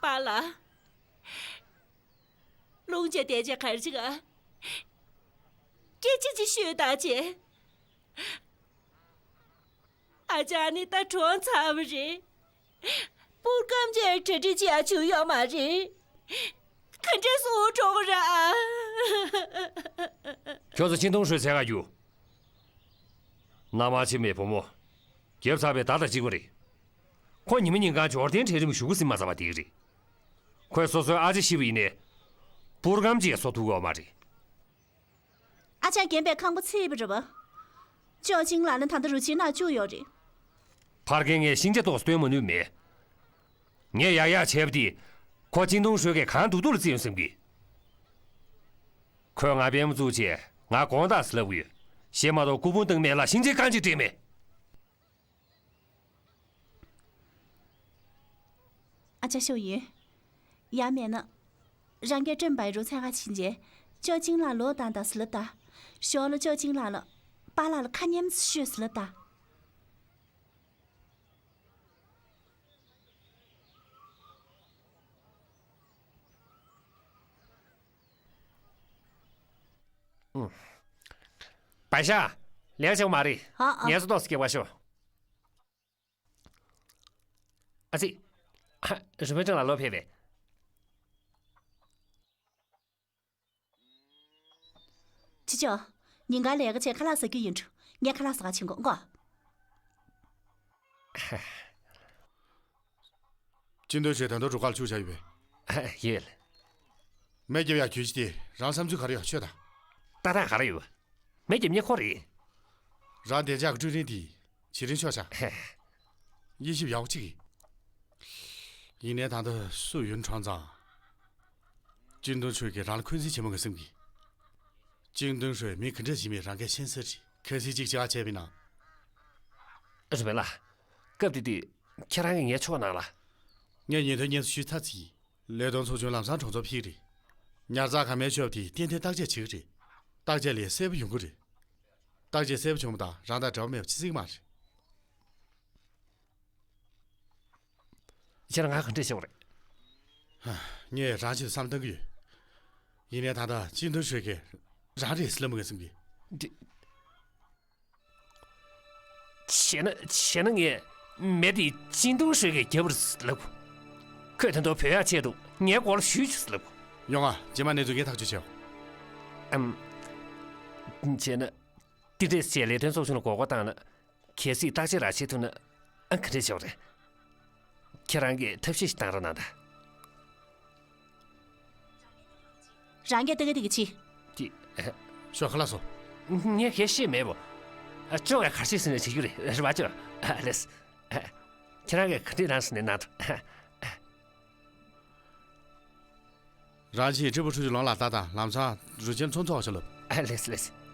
པཱ་ལགས། རླུང་ཆེ་དེ་ཆེ་གར་ཅིག་ཨ། སྐད་ཅིག་ཅིག་ཤོད་ད་ཅེ། ཨ་ཅག་ནི་ད་གྲོངས་ཚར་བ་རེད། པུར་སྐམ་ཅེ་གྲ་སྒྲིག་བྱེད་ཡ་བྱུང་ཡོད་མ་རེད། ག་འདྲས་སུ་འགྲོ་གི་རེད་ཨ། ཁྱོད་ཚོ་ཅིན་ཏུང་ཧྲོས་འཚོལ་ག་རྒྱུགས། མནའ་མ་ཕྱི་མའི་བུ་མོ། རྒྱབ་ཚར་བའི་ཟླ་དང་གཅིག་པ་རེད། ཁོ་ཉི་མ་ཉིན་གང་འབྱོར་ལྡན་གྲལ་རིམ་གཞུག་གུ་ཟིན་མ་ཚར་བ་དེ་རེད། ཁོས་སོ་སོའི་ཨ་ཅེ་ཤི་བ་ཡིན་ནའི། པུར་སྐམ་ཅིག་བཟོ་ཐུབ་ཀྱི་ཡོད་མ་རེད། ཨ་ཅག་རྒན་པའི་ཁང་པ་ཚིག་པ་རེད་པ། ཅོ་ཅིང་ལགས་ནི་ད་ལྟ་རུ་ཆེན་ནང་བཅུག་ཡོད་རེད། ཕར་རྒན་ངས་ཤིང་ཆ་ཏོག་སྟོན་མ་ནུས་མེད། ངས་ཡག་ཡག་བྱས་པ་དེ། ཁོ་ཅིན་ཏུང་ཧྲོས་ཀྱིས་གང་སྡུག་སྡུག་ལ་བརྩི་ཡོང་བསམ་གི། ཁོས་ང་པུས་མོ་བཙུགས་བྱས་ང་དགོངས་དག་ཟེར་ལབ་ཀྱི་ཡོད། ཞེ་མ་གཏོགས་སྐུ་ཕུང་བཏང་མེད་ལ་ཤིང་ཆ་རྐང་གཅིག་སྤྲད་མེད། ཨ་ཅག་ཤོ་ཡིན། ཡང་མེད་ན། རང་གིས་ཀྲེན་པའི་རུ་ཚན་ཁ་ཕྱིན་རྗེས། ཅོ་ཅིང་ལགས་ལོག་བཏང་དང་ཟེར་ལབ་ད། ཞོར་ལ་ཅོ་ཅིང་ལགས་ལ། པཱ་ལགས་ལ་ཁ་ཉན་ཤོད་ཟེར་ལབ་ད། པའི་ཤ། ལས་བྱེད་མ་རེད། ཨ་ཨ། ངལ་གསོ་ཏོག་ཙམ་སྐྱེལ་བ་ཤོག། ཨ་ཙི། ཧ། རུ་མི་ཀྲང་ལགས་ལོག་ཕེབས་པས། ཅི་ཅོ། ཉིན་གང་ལས་ཀ་བྱས་ཁ་ལག་ཟ་རྒྱུ་ཡིན་འགྲོ། ངས་ཁ་ལག་ཟ་ག་ཕྱིན་གོ་ངོ་། ཅིན་ཏུང་ཧྲོས་ད་དུང་རུ་ཁག་ལ་ཞུགས་བཞག་ཡོད་པས། ཡོད། མེ་རྒྱབ་ཡག་གྱོད་གཞི་དེ་རང་བསམ་ཚུལ་ག་རེ་ཡོད་ཤོད་ད། ལྟ་སྟངས་ག་རེ་ཡོད། མེ་རྒྱབ་མཁན་ཁོ་རེད། རང་བདེ་འཇགས་ཀྱི་ཀྲུའུ་རིན་དེ་བྱེད་རིན་ཆོག་ཤག། དབྱེ་ཞིབ་ཡག་པོ་གཅིག་གིས། ཡིན་ནའི་ད་ལྟ་སུ་ཡོན་ཁྲང་ཚང་། ཅིན་ཏུང་ཧྲོས་ཀྱིས་རང་ལ་འཁོན་འཛིན་བྱེད་མོ་གི་སེམས་ཀྱིས། ཅིན་ཏུང་ཧྲོས་མི་ག་འདྲ་ཞིག་མིན་རང་གིས་ཤེས་གསལ་རེད། གལ་སྲིད་ཅིག་བྱ་བྱས་པ་ཡིན་ན། རུ་མི་ལགས། སྐབས་དེ་དུས་ཁྱེད་རང་གིས་ངའི་ཕྱོགས་གནང་ལ། ངས་ཉིན་ཐོའི་སྙན་སེང་ཞུས་ཚར་ཚིག། ལས་དོན་ཚོགས་ཆུང་ལམ་སང་གྲོང་ཚོར་ཕེབས་རེད། ཉར་ཚགས་གང་མེད་ཤོར་བ་དེ་ཏན་ཏན་བརྟག་དཔྱད་བྱེད་ཀྱི་རེད། བརྟག་དཔྱད་ལས་གསལ་པོ་ཡོང་གི་རེད། བརྟག་དཔྱད་གསལ་པོ་བྱུང་བ་དང་རང་དང་འབྲེལ་བ་མེད་པ་ཅི་སྲིད་མ་རེད། ཁྱེད་རང་ང་ག་འདྲས་བྱེད་དགོས་རེད། ངས་རང་ཆེད་དུ་བསམ་བཏང་གི་ཡོད། ཡིན་ནའི་ད་ལྟ་ཅིན་ཏུང་ཧྲོས་ཀྱིས་རང་རེད་ཟེར་ལབ་མ་གི་སེམས་ཀྱིས། འདི། བྱས་ན་བྱས་ན་ངས་མེ་དེ་ཅིན་ཏུང་ཧྲོས་ཀྱིས་བརྒྱབ་པ་རེད་ལབ། ཁོས་དོན་དུ་བོད་ཡག་ཆེད་དུ་ངའི་སྐོར་ལ་ཞུས་བྱུང་ལབ། ཡོང་ང་། རྗེས་མ་གནས་ཚུལ་ངས་ཐག་གཅོད་བྱེད། ཨམ། བྱས་ན། འདི་འདྲས་བྱས་ལས་དོན་ཚོགས་ཆུང་ལ་མགོ་སྐོར་བཏང་ན། གལ་སྲིད་བརྟག་དཔྱད་རང་བྱེད་ཐུབ་ན། ཨ། ག་འདྲས་བྱེད་དགོས་རེད། ཁྱེད་རང་གིས་ཐབས་ཤེས་ཤིག་བཏང་རོགས་གནང་དང་། རང་གིས་ལྟ་གི་ལྟ་གི་ཅི། ཅི། ཨ། ཤོག་ཁ་ལག་བཟོ། ངས་གལ་ཤེས་མེད་པོ། ཨ། ཅོག་གིས་ག་རེ་བྱེད་ཟེར་ན་བྱེད་རྒྱུ་རེད། རེད་པ་ཅོག། ཨ། ལེས། ཨ། ཁྱེད་རང་གིས་ག་འདྲས་གནང་ཟེར་ན་གནང་དང་། ཨ། རང་བཞིན་ཀྲི་པུ་ཧྲུའུ་ཅི་ལོང་ལ་ལྟ་དང་། ལམ་སང་རུ་ཆེན་ཚོང་ཚོགས་ཤ་ལབ། ཨ། ལེས་ལེས།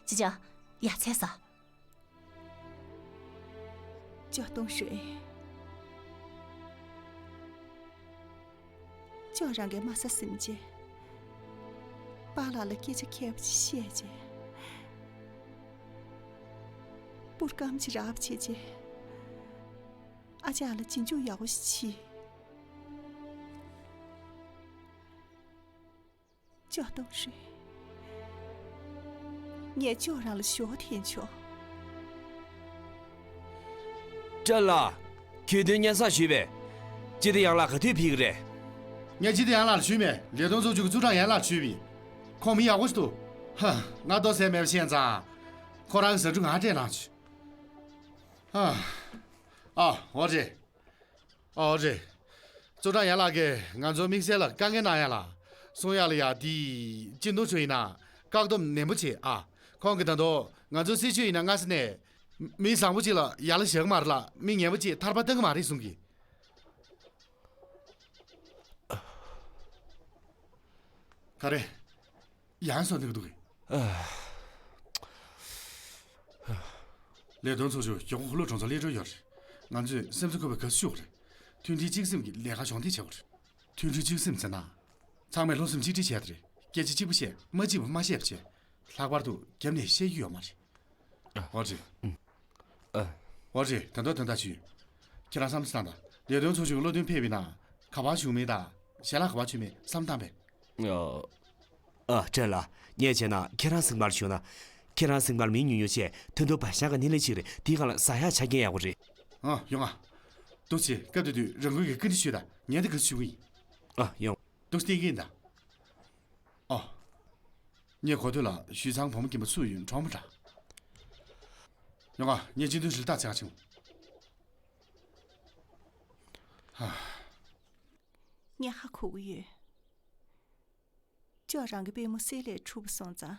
ཅི་ཅོ། ཡ། ཚལ་ས། ཅོ་ཏུང་ཧྲོས། ཅོག་རང་གིས་མ་ཟ་ཟིན་རྗེས། པཱ་ལགས་ལ་སྐད་ཆ་མཁས་པ་ཅིག་བཤད་རྗེས། པུར་སྐམ་ཅིག་རག་པ་བྱས་རྗེས། ཨ་ཅག་ལ་རྗེས་འཇུག་ཡག་པོ་ཞིག་བྱིས། ཅོག་ཏུང་ཧྲུའེ། ངས་ཅོག་རང་ལ་ཞུ་བ་འཐེན་ཆོག་ཀྲེན་ལགས། གྱོད་དོན་སྙན་སེང་ཞུས་པས། ཅི་ཏི་ཡང་ལགས་ག་དུས་ཕེབས་ཀྱི་རེད། ངས་ཅི་ཏི་ཡང་ལགས་ལ་ཞུས་མེད། ལས་དོན་ཚོགས་ཆུང་གི་ཙུའུ་ཀྲང་ཡན་ལགས་ལ་ཞུས་པ་ཡིན། ཁོང་མི་ཡག་པོ་ཞིག་འདུག་ཧ། ང་ལྟོ་ཟས་མེད་པ་ཤེས་ཙང་། ཁོ་རང་གི་ཟ་འབྲུ་ང་སྤྲད་གནང་བྱུང་། ཧ། ཨ། འོ་རེད། ཨོ་རེད། ཙུའུ་ཀྲང་ཡན་ལགས་ཀྱིས་ང་ཚོའི་དམིགས་བསལ་ལ་དཀའ་ངལ་གནང་ཡ་ལ། གསུང་ཡ་ལ་ཡ་དེ་ཅིན་ཏུང་ཧྲུའེ་ཡིན་ན་བཀག་སྡོམ་ནན་པོ་བྱས་ཨ། ཁོང་གིས་ད་དུང་ང་ཚོའི་སྲིད་བྱུས་ཡིན་ན་སྔ་ས་ནས། མི་བཟང་པོ་ཅིག་ལ་ཡ་ལ་བཞག་གི་མ་རེད་ལ་མི་ངན་པ་ཅིག་ཐར་པ་གཏོང་གི་མ་རེད་གསུང་གི། ག་རེ། ཡང་སོ་འདུག་འདུག་གི། ལས་དོན་ཚོགས་ཆུང་ཞོགས་ཀ་ཧུ་ལུ་གྲོང་ཚོར་སླེབས་འགྲོ་ཡོད་རེད། ང་ཚོས་སེམས་གསོ་དགོས་པའི་ག་ཚོད་ཤོག་རེད། མཐུན་སྒྲིལ་གཅིག་སེམས་ཀྱིས་ལས་ཀ་གཞོགས་འདེགས་བྱེད་དགོས་རེད། མཐུན་སྒྲིལ་གཅིག་སེམས་ཟེར་ན། ཚང་མས་བློ་སེམས་གཅིག་སྒྲིལ་བྱས་ཏེ་རེད། སྐད་ཆ་གཅིག་པ་བཤད་མ་གཅིག་པ་མ་བཤད་པ་བྱས། ལྷག་པར་དུ་རྒྱབ་ནས་བཤད་རྒྱུ་ཡོད་མ་རེད། འོ་རེད། ཨ། འོ་རེད། ད་དུང་དོན་དག་ཅིག་ཡོད། ཁྱེད་རང་བསམ་བློ་བཏང་དང་། ལས་དོན་ཚོགས་ཆུང་གི་བློ་མཐུན་ཕེབས་པ་ཡིན་ན། ག་པར་བཞུགས་མིན་དང་། ཞལ་ལག་ག་པར་མཆོད་མིན་བསམ་བློ་བཏང་པས། ཨ། ཨ། ཀྲེན་ལགས། ངས་བྱས་ན་ཁྱེད་རང་སེམས་པར་བཞུགས་ན། ཁྱེད་རང་སེམས་པར་མི་ཉུང་ཉུང་བྱས་ཐུན་ཐུབ་པ་ཞང་ག་ནི་ལེ་ཅིག་རེད། དེའི་སྒང་ལ་ཟ་ཡག་ཆ་རྐྱེན་ཡག་པོ་རེད། ཨ། ཡོང་ང་། ཏོག་ཙི་སྐབས་དེ་དུས་རང་འགུལ་གྱིས་བཀའ་འདྲི་ཞུས་དང་། ངས་འདི་ག་ཞུ་གི་ཡིན། ཨ། ཡོང་། ཏོག་ཙི་བསྟན་གྱི་ཡིན་ད། ཨོ། ངས་གོ་ཐོས་ལ་ཞུས་ཚང་བུ་མོ་སྐྱེས་པ་སུ་ཡིན་གྲོངས་པ་འདྲ། ཡོང་ང་། ངས་སྤྱི་འཐུས་ཧྲི་ལི་ཏ་ཚེ་ཁ་ཆིང་། ཧ། ངས་ཧ་གོ་གི་ཡོད། ཅོག་རང་གི་པུས་མོ་གསེར་ལས་གྲུབ་པ་སོང་ཙང་།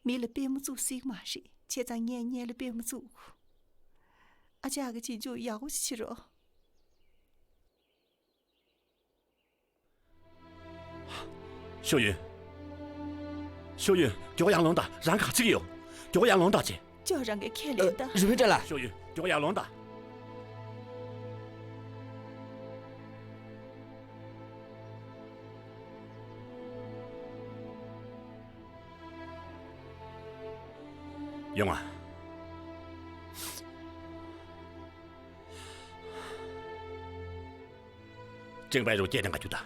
མི་ལ་པུས་མོ་བཙུགས་སྲིད་མ་རེད། བྱས་ཙང་ངས་སྔོན་ལ་པུས་མོ་བཙུགས། ཨ་ཅག་གི་རྗེས་འཇུག་ཡག་པོ་ཞིག་བྱེད་རོགས། ཤོ་ཡུན། ཤོ་ཡུན། མགྱོགས་ཡར་ལོངས་དང་། རང་ག་ཚིག་ཡོད། མགྱོགས་ཡར་ལོངས་དང་ཅེ། ཅོག་རང་གི་ཁས་ལེན་དང་། རི་བོའི་སྒྲ་ལ། ཤོ་ཡུན། མགྱོགས་ཡར་ལོངས་དང་། ཡོང་ང་། ཅིང་པའི་རུ་སྐྱེས་དང་ག་རྒྱུ་ད།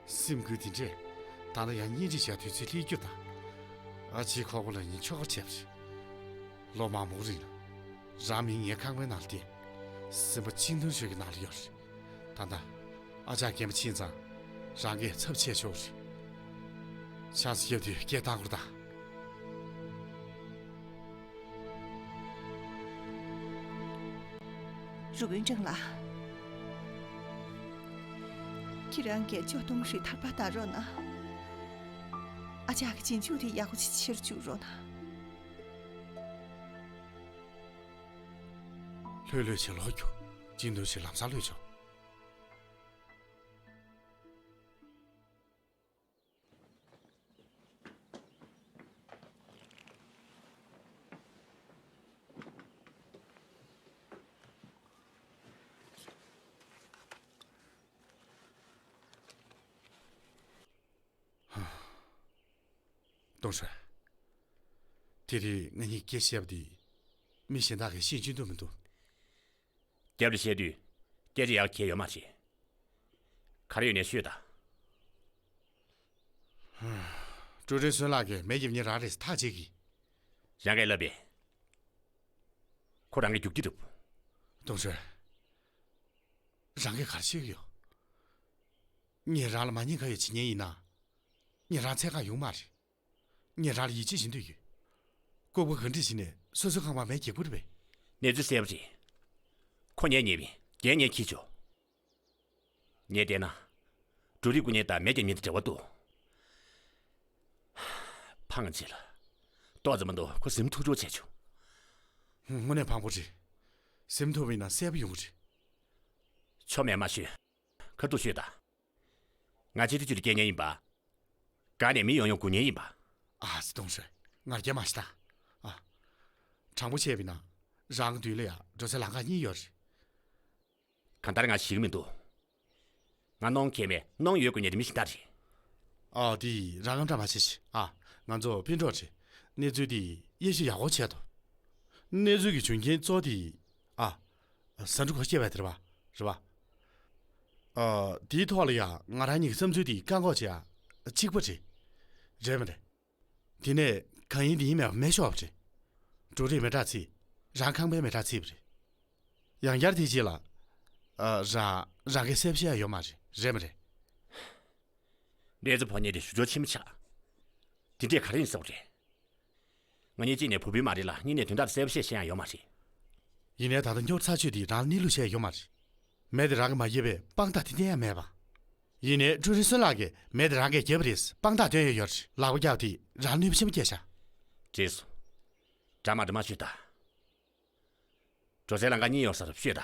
སེམས་འགུལ་དེ་འདྲས། ད་ལྟ་ཡང་གཉེན་སྒྲིག་བྱ་དུས་ཚོད་སླེབས་རྒྱུ་དང་། ཨ་ཅེའི་ཁོག་པ་ལ་ཡིན་ཆོག་པ་བྱས་པ་རེད། ལོ་མང་པོ་རིང་ལ། རང་མིང་ངའི་ཁང་པའི་ནང་ལ་བསྡད། སེམས་པ་ཅིན་ཏུང་ཧྲུའེ་གི་ནང་ལ་ཡོད་རེད། ད་ལྟ། ཨ་ཅག་རྒན་པ་ཕྱིན་ཙང་། རང་གིས་ཚབ་བྱས་ཆོག་རེད། ཆང་ས་བརྒྱབ་དུས་སྐད་བཏང་དགོས་ད། རུ་དཔོན་ཀྲང་ལགས། ཁྱེད་རང་གིས་ཅོག་ཏུང་ཧྲུའེ་ཐར་པ་བཏང་རོགས་གནང་། ཨ་ཅག་གི་རྗེས་འཇུག་དེ་ཡག་པོ་ཅིག་བྱེད་རུ་འཇུག་རོགས་གནང་། ལྷོད་ལྷོད་བྱས་ལོག་རྒྱུགས། ཅིན་ཏུང་ཧྲུའེ་ལམ་སང་ལྷོད་ཆོག། ཏུང་ཧྲུའེ། དེ་རིང་ང་གཉིས་སྐད་བཤད་པ་འདི། མི་གཞན་དག་གིས་ཤེས་ཀྱི་འདུག་མི་འདུག། རྒྱབ་ལ་བཤད་དུས་སྐད་ཆ་ཡག་གང་ཡོད་མ་རེད། ག་རེ་ཡོད་ནས་ཤོད་དང་། ཀྲུའུ་ཀྲིན་སུན་ལགས་ཀྱིས་མེ་རྒྱབ་ཉེ་རང་རེད་ཐག་བཅད་ཀྱི། རང་གིས་ལབ་པས། ཁོ་རང་གི་རྒྱུག་ཁྱི་རེད། ཏུང་ཧྲུའེ། རང་གིས་ག་རེ་བཤད་ཀྱི་ཡོད། ངས་རང་ལ་མ་ཉེས་ཁ་ཡོད་བྱེད་མཁན་ཡིན་ན། ངས་རང་འཚོལ་ག་ཡོང་མ་རེད། ངས་རང་ལ་ཡིད་ཆེས་བྱེད་འདོད་ཡོད། ལྐུགས་པ་ག་འདྲ་ཞིག་ནས་སོ་སོའི་ཁང་པར་མེ་རྒྱག་དགོས་རེད་པས། གནས་ཚུལ་གསལ་པོ་རེད། ཁོ་ངས་ཉེས་པས་རྒྱན་ངས་འཁྱེར་ཆོག། ངས་བལྟས་ན། འབྲུ་རིགས་རྐུ་མཁན་དང་མེ་རྒྱག་མཁན་དེ་འབྲེལ་བ་འདུག། ཕངས་ཆེ་ལ། ཏོག་ཙམ་མ་གཏོགས་ཁོ་སེམས་ཐུགས་སྐྱོ་བྱས་བྱུང་། དངོས་གནས་ཕངས་པོ་རེད། སེམས་ཐུབ་པ་ཡིན་ན་གསལ་པོ་ཡོང་གི་རེད། ཆོ་མེད་མ་ཤོད། ཁ་ཐུག་ཤོད་དང་། ང་ཆེ་དུས་ཅི་རུ་སྐྱེལ་མཁན་ཡིན་པ། ག་ནས་མི་ཡོང་ཡོང་སྒུག་མཁན་ཡིན་པ། ཨ་ཙི་ཏོང་ཧྲོས། ང་རྒྱལ་མ་ཤི་ད། ཨ། དྲང་པོ་བཤད་པ་ཡིན་ན། རང་གི་མདུན་ལ་ཡ་འགྲོ་སའི་ལམ་ཁ་གཉིས་ཡོད་རེད། གང་ལྟར་ང་ཤི་གི་མི་འདུག་ང་གནོང་མཁན་མེད། གནོང་ཡོད་དགོས་མཁན་དེ་མི་གཞན་དག་རེད། ཨ། དེ་རང་རང་འདྲ་མ་བྱེད་ཤིག་ཨ། ང་ཚོ་སྤུན་གྲོགས་རེད། གནས་ཚུལ་དེ་དབྱེ་ཞིབ་ཡག་པོ་བྱས་ཐུབ། གནས་ཚུལ་གྱི་བྱུང་རྐྱེན་གཙོ་བོ་དེ། ཨ། ཟ་འབྲུ་གོ་སྐྱེས་པ་དེ་རེད་པ། རེད་པ། ཨ། དེའི་ཐོག་ལ་ཡ་ང་རང་གཉིས་ཀྱི་བསམ་ཚུལ་དེ་བཀག་འགོག་བྱེད་ཡ་གཅིག་པ་རེད། རེད་མ་རེད། དེ་ནས་གང་ཡིན་དེ་ཡིན་མེད་པ་མེ་ཤོར་བ་རེད། འབྲུ་རིགས་མེ་དྲག་ཚིག་རང་ཁང་པའི་མེ་དྲག་ཚིག་པ་རེད། ཡང་བསྐྱར་དེ་རྗེས་ལ། ཨ། རང་རང་གིས་གསལ་པོ་བཤད་ཡ་ཡོད་མ་རེད། རེད་མ་རེད། གནས་ཚུལ་ཕོག་མཁན་དེ་ཞུ་སྦྱོར་ཆེན་པོ་ཆགས། དེ་འདྲས་ག་རེ་ཡིན་ཟེར་བ་རེད། ང་གཉིས་གཅིག་ནས་བུ་སྤུན་མ་རེད་ལ། གཉིས་ནས་དོན་དག་གསལ་པོ་བཤད་ཤེས་ཡ་ཡོད་མ་རེད། ཡིན་ནའི་ད་ལྟ་སྐྱོར་ཚར་ཆོད་དེ་རང་གནས་ལུགས་བཤད་ཡ་ཡོད་མ་རེད། མེ་དེ་རང་གིས་མ་བསྐྱེད་པའི་དཔང་རྟགས་དེ་གཏན་ཡ་མེད་པ། ཡིན་ནའི་ཀྲུའུ་རིན་སུན་ལགས་ཀྱིས་མེ་དེ་རང་གིས་བསྐྱེད་པ་རེད་དཔང་རྟགས་སྟོན་ཡ་ཡོད་རེད། ལག་པ་བརྒྱབ་དེ་རང་གནོད་པ་ཆེན་པོ་བསྐྱལ་ཤག་རེད་སོང་། འདྲ་མ་འདྲ་མ་ཤོད་ད། འགྲོ་སའི་ལམ་ཁ་གཉིས་ཡོད་ས་རུ་བཤོད་ད།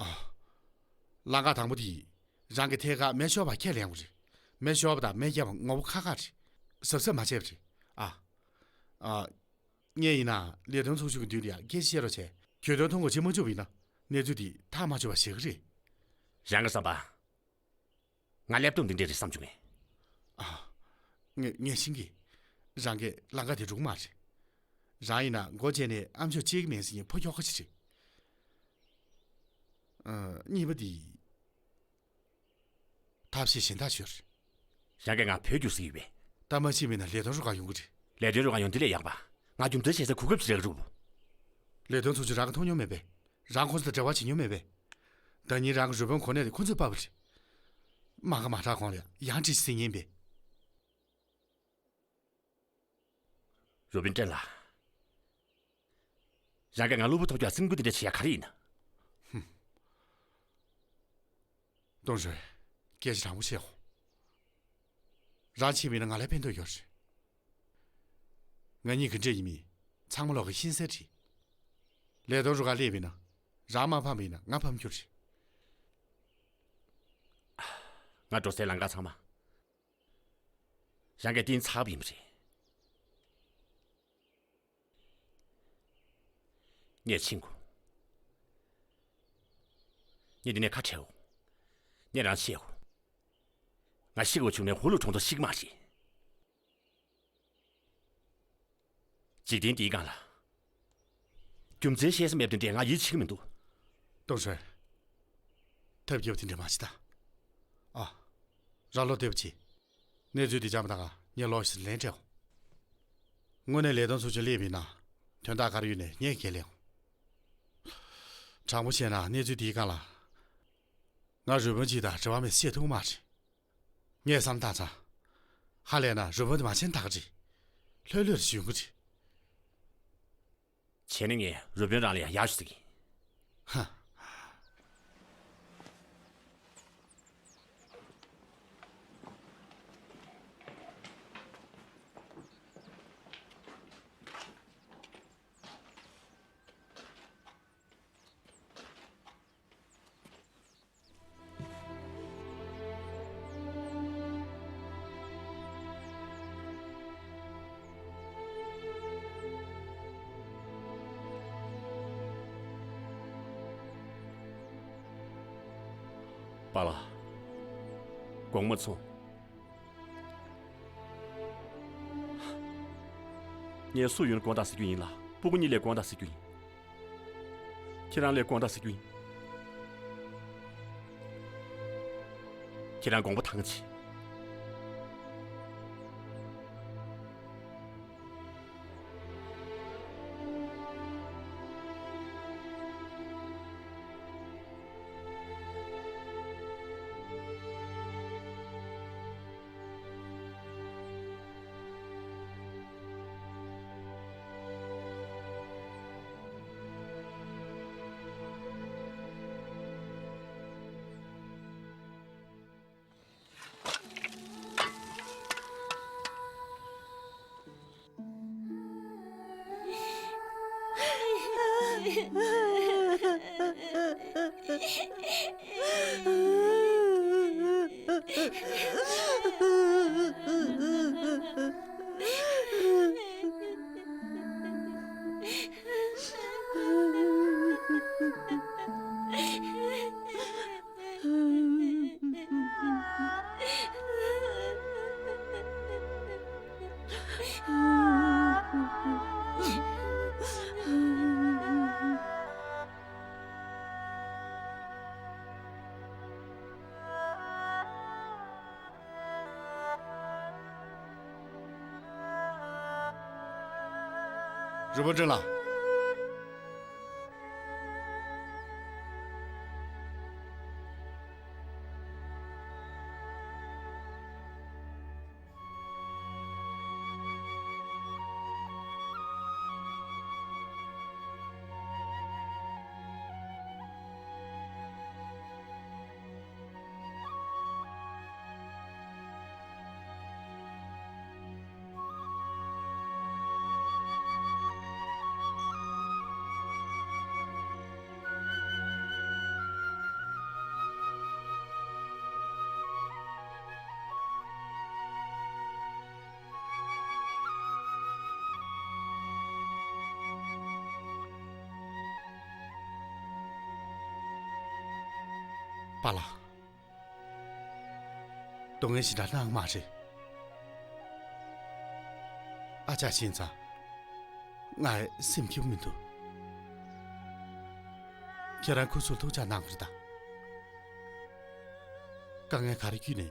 ཨ། ལམ་ཁ་དང་པོ་དེ། རང་གི་ཐད་ཀར་མེ་ཤོར་བ་ཁས་ལེན་དགོས་རེད། མེ་ཤོར་བ་དང་མེ་བརྒྱབ་པ་ངོ་བོ་ཁ་ཁ་རེད། གཟབ་གཟབ་མ་བྱས་པ་རེད། ཨ། ཨ། ངས་ཡིན་ན་ལས་དོན་ཚོགས་ཆུང་གི་མདུན་དུ་ཡང་སྐད་ཆ་བཤད་རོགས་བྱས། གྱོད་དོན་ཐོ་འགོད་བྱེད་མ་བཅུག་པ་ཡིན་ན་གནས་ཚུལ་དེ་ཐག་མ་ཆོད་པ་བྱེད་ཀྱི་རེད། རང་གི་བསམ་པ། ང་ལེབ་ཏོབ་འདི་འདྲས་རེད་བསམ་བྱུང་ངས། ཨ། ངས་ངས་ཤེས་ཀྱི། རང་གིས་ལམ་ཁ་དེ་འགྲོ་གི་མ་རེད། རང་ཡིན་ན་མགོ་བཅད་ནས་ཨ་མཆོག་གཅིག་མིན་ཟེར་མཁན་ཕོ་ཁྱོ་ག་ཅིག་རེད། ཨ། གཉིས་པ་དེ། ཐབས་ཤེས་གཞན་དག་ཤོད། རང་གིས་ང་བོད་རྒྱུགས་ཟེར་ཡོད་པས། ད་མ་ཤེས་མིན་ན་ལས་དོན་རུ་ཁག་ཡོང་གི་རེད། ལས་དོན་རུ་ཁག་ཡོང་དེ་ལས་ཡག་པ། ང་རྒྱུ་མཚན་བཤད་སའི་གོ་སྐབས་ཅིག་རག་རུ། ལས་དོན་ཚོགས་ཆུང་རང་གིས་མཐོང་མྱོང་མེད་པས། རང་ཁོང་ཚོ་དང་འབྲེལ་བ་བྱེད་མྱོང་མེད་པས། ཟླ་ཉིན་རང་གི་རུས་སྦལ་གོ་གནས་དེ་ཁོ་ཚོས་སྤར་བ་རེད། མ་ག་མ་དྲག་གོང་ལ་ཡང་ཅི་ཟེར་ཉན་པས། རུ་སྦལ་ཀྲེན་ལགས། རང་གིས་ང་གློ་བུར་ཐོག་རྒྱག་སེམས་འགུལ་དེ་འདྲ་བྱེད་ཡ་ག་རེ་ཡིན་ན། ཧུམ། ཏོང་ཧྲོས། སྐད་ཆ་དྲང་པོ་བཤད་གོ། རང་ཕྱིན་པ་ཡིན་ན་ང་ལ་ཕན་ཐོགས་ཡོད་རེད། ང་གཉིས་ག་འདྲ་ཡིན་མིན་ཚང་མ་ལོག་གིས་ཤེས་གསལ་རེད། ལས་དོན་རུ་ཁག་སླེབས་པ་ཡིན་ན་རང་མ་ཕམ་པ་ཡིན་ན་ང་ཕམ་རྒྱུ་རེད། ང་འགྲོ་སའི་ལམ་ཁ་ཚང་མ་རང་གིས་བཏིང་ཚར་བ་ཡིན་པ་རེད། ངས་ཕྱིན་དགོས། ངས་འདི་ནས་ཁ་བྲལ་འོ། ངས་རང་ཤེས་འོ། ང་ཤི་དགོས་བྱུང་ནས་ཧུ་ལུ་གྲོང་ཚོར་ཤི་གི་མ་རེད། འཇིག་རྟེན་འདིའི་སྒང་ལ། རྒྱུ་མཚན་བཤད་ས་མེད་པ་དེ་འདྲས་ང་ཡིད་ཆེས་ཀྱི་མི་འདུག་ཏོང་ཧྲོས། ཐབས་སྐྱོ་པོ་དེ་འདྲ་མ་བྱེད་ད། ཨ། རང་བློ་བདེ་པོ་བྱེད། གནས་ཚུལ་འདི་འཇམ་ཐང་ངས་ལོག་ཕྱིར་ལན་སྤྲད་འོང་། དངོས་གནས་ལས་དོན་ཚོགས་ཆུང་སླེབས་པ་ཡིན་ན། དོན་དག་ག་རེ་ཡོད་ནའི་ངས་ཁས་ལེན་འོང་། དྲང་པོ་བཤད་ན་གནས་ཚུལ་འདིའི་སྒང་ལ། ང་རུས་སྦལ་གཅིག་དང་འབྲེལ་བ་མེད་ཟེར་ཐུབ་ཀྱི་མ་རེད། ངས་བསམ་བློ་བཏང་ཙང་། ཧ་ལས་ན་རུས་སྦལ་དེ་མ་བྱན་ད་ག་རེད། ལྷོད་ལྷོད་བྱུང་གི་རེད། བྱས་ན་ངས་རུས་སྦལ་རང་ལ་ཡང་ཡག་ཤོས་ཟེར་གི། ཧ། པཱ་ལགས། དགོངས་མ་ཚོམས། ངས་སུ་ཡིན་དགོངས་དག་ཟེར་རྒྱུ་ཡིན་ལ། སྤུ་གུ་གཉིས་ལ་དགོངས་དག་ཟེར་རྒྱུ་ཡིན། ཁྱེད་རང་ལ་དགོངས་དག་ཟེར་རྒྱུ་ཡིན། ཁྱེད་རང་དགོངས་པ་ཐང་ཆད། རུ་པན་ཀྲིན་ལགས། པཱ་ལགས། སྡུག་བསྔལ་ཞེ་དྲག་གནང་མ་རེད། ཨ་ཅག་ཤིན་ཙང་། ང་སེམས་སྐྱིད་པོ་མི་འདུག་ཁྱེད་རང་ཁུ་ཚུར་ཐུགས་ཅག་གནང་རོགས་དང་། དཀའ་ངལ་ག་རེ་བརྒྱུད་ནས་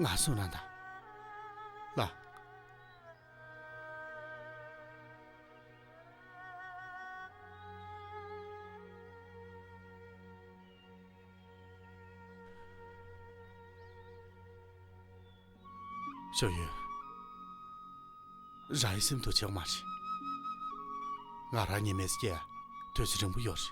ང་གསུང་གནང་དང་། ལགས། ཞའོ་ཡུན། རང་ཡི་སེམས་སྡུག་བྱེད་དགོས་མ་རེད། ང་རང་ཉི་མའི་སྐྱེ་ཡ་དུས་ཚོད་རིང་པོ་ཡོད་རེད།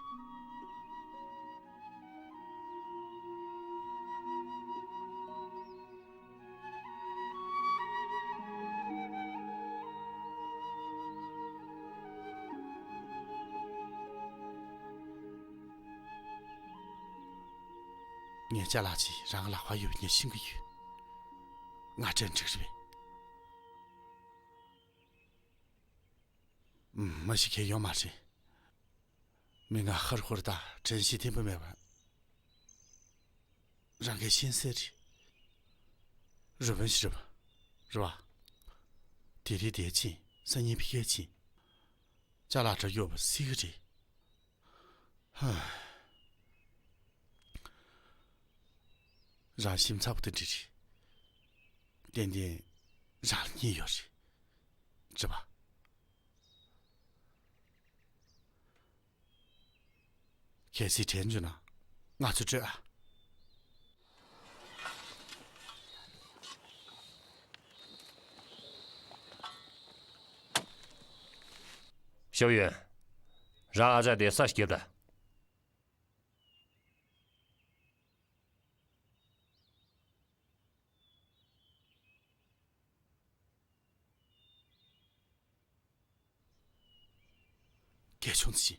ངའི་ཅ་ལག་ཅིག་རང་ལག་པར་ཡོད་པ་ངས་ཤེས་ཀྱི་ཡོད། ང་དྲན་འགྲིག་རེད་པས། མ་གཞི་ཁྱེད་ཡོད་མ་རེད། མི་ང་ཧར་ཧུར་དང་དྲན་ཤེས་བརྟན་པོ་མེད་པ། རང་གིས་ཤེས་གསལ་རེད། རུ་པན་ཞིག་རེད་པ། རེད་པ། དེ་རིང་དེར་ཕྱིན། སང་ཉིན་ཕ་གིར་ཕྱིན། ཅ་ལག་འདྲ་ཡོད་པ་སྲིད་ཀྱི་རེད། ཧ། རང་ཞིམ་ཚ་པོ་དེ་འདྲ་རེད། ཏན་ཏན་རང་ལ་གཉིས་ཡོད་རེད། རེད་པ། གལ་སྲིད་དྲན་བྱུང་ན་ང་ཚོ་སྤྲོད་ཨ། ཞའོ་ཡུན། རང་ཨ་ཅག་དེ་ས་ཞིག་རྒྱབ་དང་། གལ་བྱུང་ཚེ།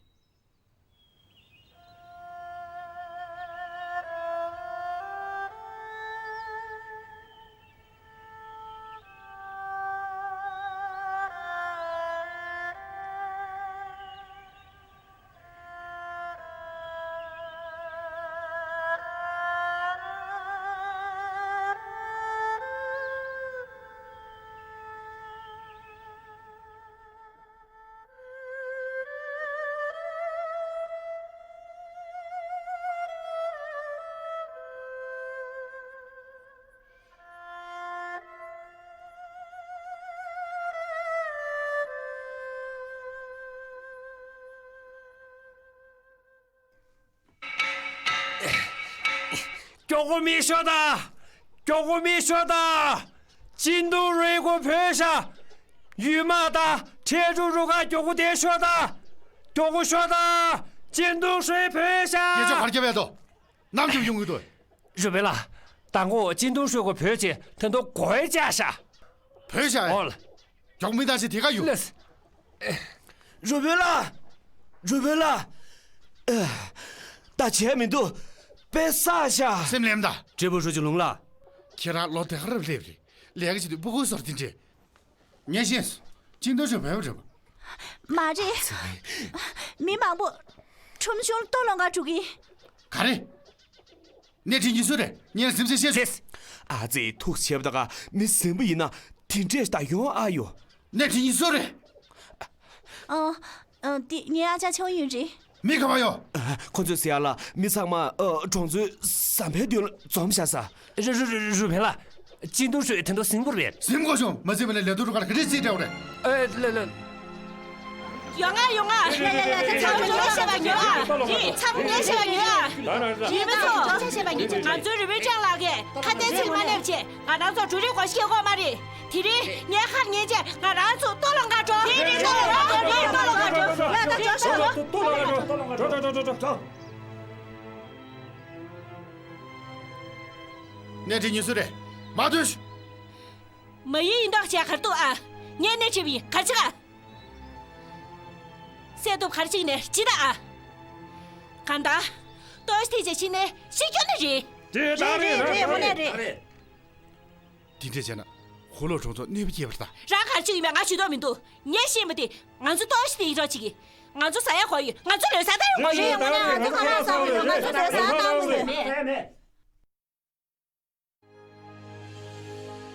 མགྱོགས་པོ་མེ་ཤོག་དང་། མགྱོགས་པོ་མེ་ཤོག་དང་། ཅིན་ཏུང་ཧྲུའེ་ཁོ་བོས་ཤག་ཡུལ་དམག་དང་ཁྲལ་གྲུ་རུ་ཁག་མགྱོགས་པོ་དེ་ཤོག་དང་། མགྱོགས་པོ་ཤོག་དང་། ཅིན་ཏུང་ཧྲུའེ་བོས་ཤག་སྐད་ཆ་ག་རེ་བརྒྱབ་ཡོད་དོ། ནམ་རྒྱུན་ཡོང་གི་འདུག་རུ་པན་ལགས། མདང་དགོང་ཅིན་ཏུང་ཧྲུའེ་ཁོ་བོས་ཆེ་ཐེ་མདོ་གོའི་བཅའ་ཤག་བོས་ཤག་ཨོལ། མགྱོགས་མི་དང་ཞིག་དེ་ག་ཡོད། ལགས། རུ་པན་ལགས། རུ་པན་ལགས། ཨ། ད་བྱས་མི་འདུག་དཔེ་བསགས་ཤག་སེམས་ལེམ་ད། ཀྲི་པུའུ་ཧྲུའུ་ཅི་ལུང་ལགས། ཁྱེད་རང་ལོ་དེ་ག་རབ་སླེབས་རེད། ལས་ཀ་བྱེད་དུས་སྤུ་གུ་བཟོ་འདྲ་དེ་འདྲས། ངས་ཤེས་སོང་། ཅིན་ཏུང་ཧྲུའེ་བོས་པ་རེད་པ། མ་རེད། མི་མང་པོ་ཁྲོམ་གཞུང་ལ་ལྟོ་སློང་གར་འགྲོ་གི། ག་རེ། གནས་འདྲེན་གྱི་སུ་རེད། ངས་གཟིམ་ཆ་ཤེས་སོང་། ཨ་ཙི། ཐུགས་ཆེ་བ་ད་ག་མི་གཟིམ་པ་ཡིན་ན་དེ་འདྲས་ད་ཡོང་ཨ་ཡོ། གནས་འདྲེན་གྱི་སུ་རེད། ཨ། ཨ། འདི་ངའི་ཨ་ཅག་ཆའོ་ཡུན་རེད། མི་ག་པར་ཡོད། ཨ། ཁོ་ཚོས་ཟེར་ཡ་ལ་མི་ཚང་མ་ཨ་གྲོང་ཚོའི་ཟམ་པའི་མདུན་ལ་འཛོམས་བཞག་ས། རུ་རུ་རུ་རུ་པན་ལགས། ཅིན་ཏུང་ཧྲུའེ་དེ་འདྲ་ཟིན་པོ་རེད། ཟིན་དགོས་བྱུང་། མ་ཟིན་པ་ན་ལས་དོན་རུ་ཁག་ལ་ག་འདྲས་རྩིས་སྤྲད་དགོས་རེད། ཨེ། ལགས་ལགས། ཡོང་ང་ཡོང་ང་། ཡ་ཡ་ཡ། ཚང་མ་ཉོ་ཆ་བྱེད་པ་ཉོ་ཨ། རེད། ཚང་མ་ཉོ་ཆ་བྱེད་པ་ཉོ་ཨ། རེད་མི་ཚོ། ང་ཚོའི་རི་བོའི་ལྕང་ལགས་ཀྱིས་ཁ་གཏད་ཚིག་མ་སླེབས་བྱས་ང་རང་ཚོར་འབྲུ་རིགས་བགོ་བཤའ་བྱེད་དགོས་མ་རེད། དེ་རིང་ངའི་ཁ་ཉན་བྱས་ང་རང་ཚོ་ལྟོ་སློང་ག་འགྲོ། རེད་རེད། ལྟོ་སློང་ག་འགྲོ། རེད། ལྟོ་སློང་ག་འགྲོ། ལྟོ་སློང་ག་འགྲོ། འགྲོ་འགྲོ་འགྲོ་འགྲོ། སྣེ་ཁྲིད་ཉུལ་སྲོལ་རེད། མ་སྡོད། མ་ཡིན་ཡིན་མདོག་བྱས་གར་འདུག་ཨ། ངས་སྣེ་ཁྲིད་པ་ཡིན། གར་ཆག་ཨ། སེ་སྟོབས་གར་ཅིག་ནས་ཅི་ད་ཨ། གང་ད། ལྟོ་ཤི་ཐིག་ཅེ་ཕྱི་ནས་ཤི་སྐྱོ་ནི་རེད། རེད་རེད་རེད། དངོས་གནས་རེད། དེ་འདྲས་བྱས་ན་ཧོ་ལོ་གྲོང་ཚོ་གནོད་པ་སྐྱེལ་བ་རེད་ད། རང་གར་ཅིག་ཡིན་པས་ང་ཞུ་དོགས་མི་འདུག་ངས་ཤེས་མི་དེ། ང་ཚོ་ལྟོ་ཤི་ཐིག་རོགས་ཅིག་གིས། ང་ཚོ་ཟ་ཡ་གོ་ཡོད། ང་ཚོ་ལོས་ཟ་ད་ཡོང་གོ་ཡོད། དངོས་གནས་ང་ཚོ་ཁ་ལག་ཟ་བ་རེད། ང་ཚོ་ལོས་ཟ་ད་ཡོང་གོ་ཡོད་མེད།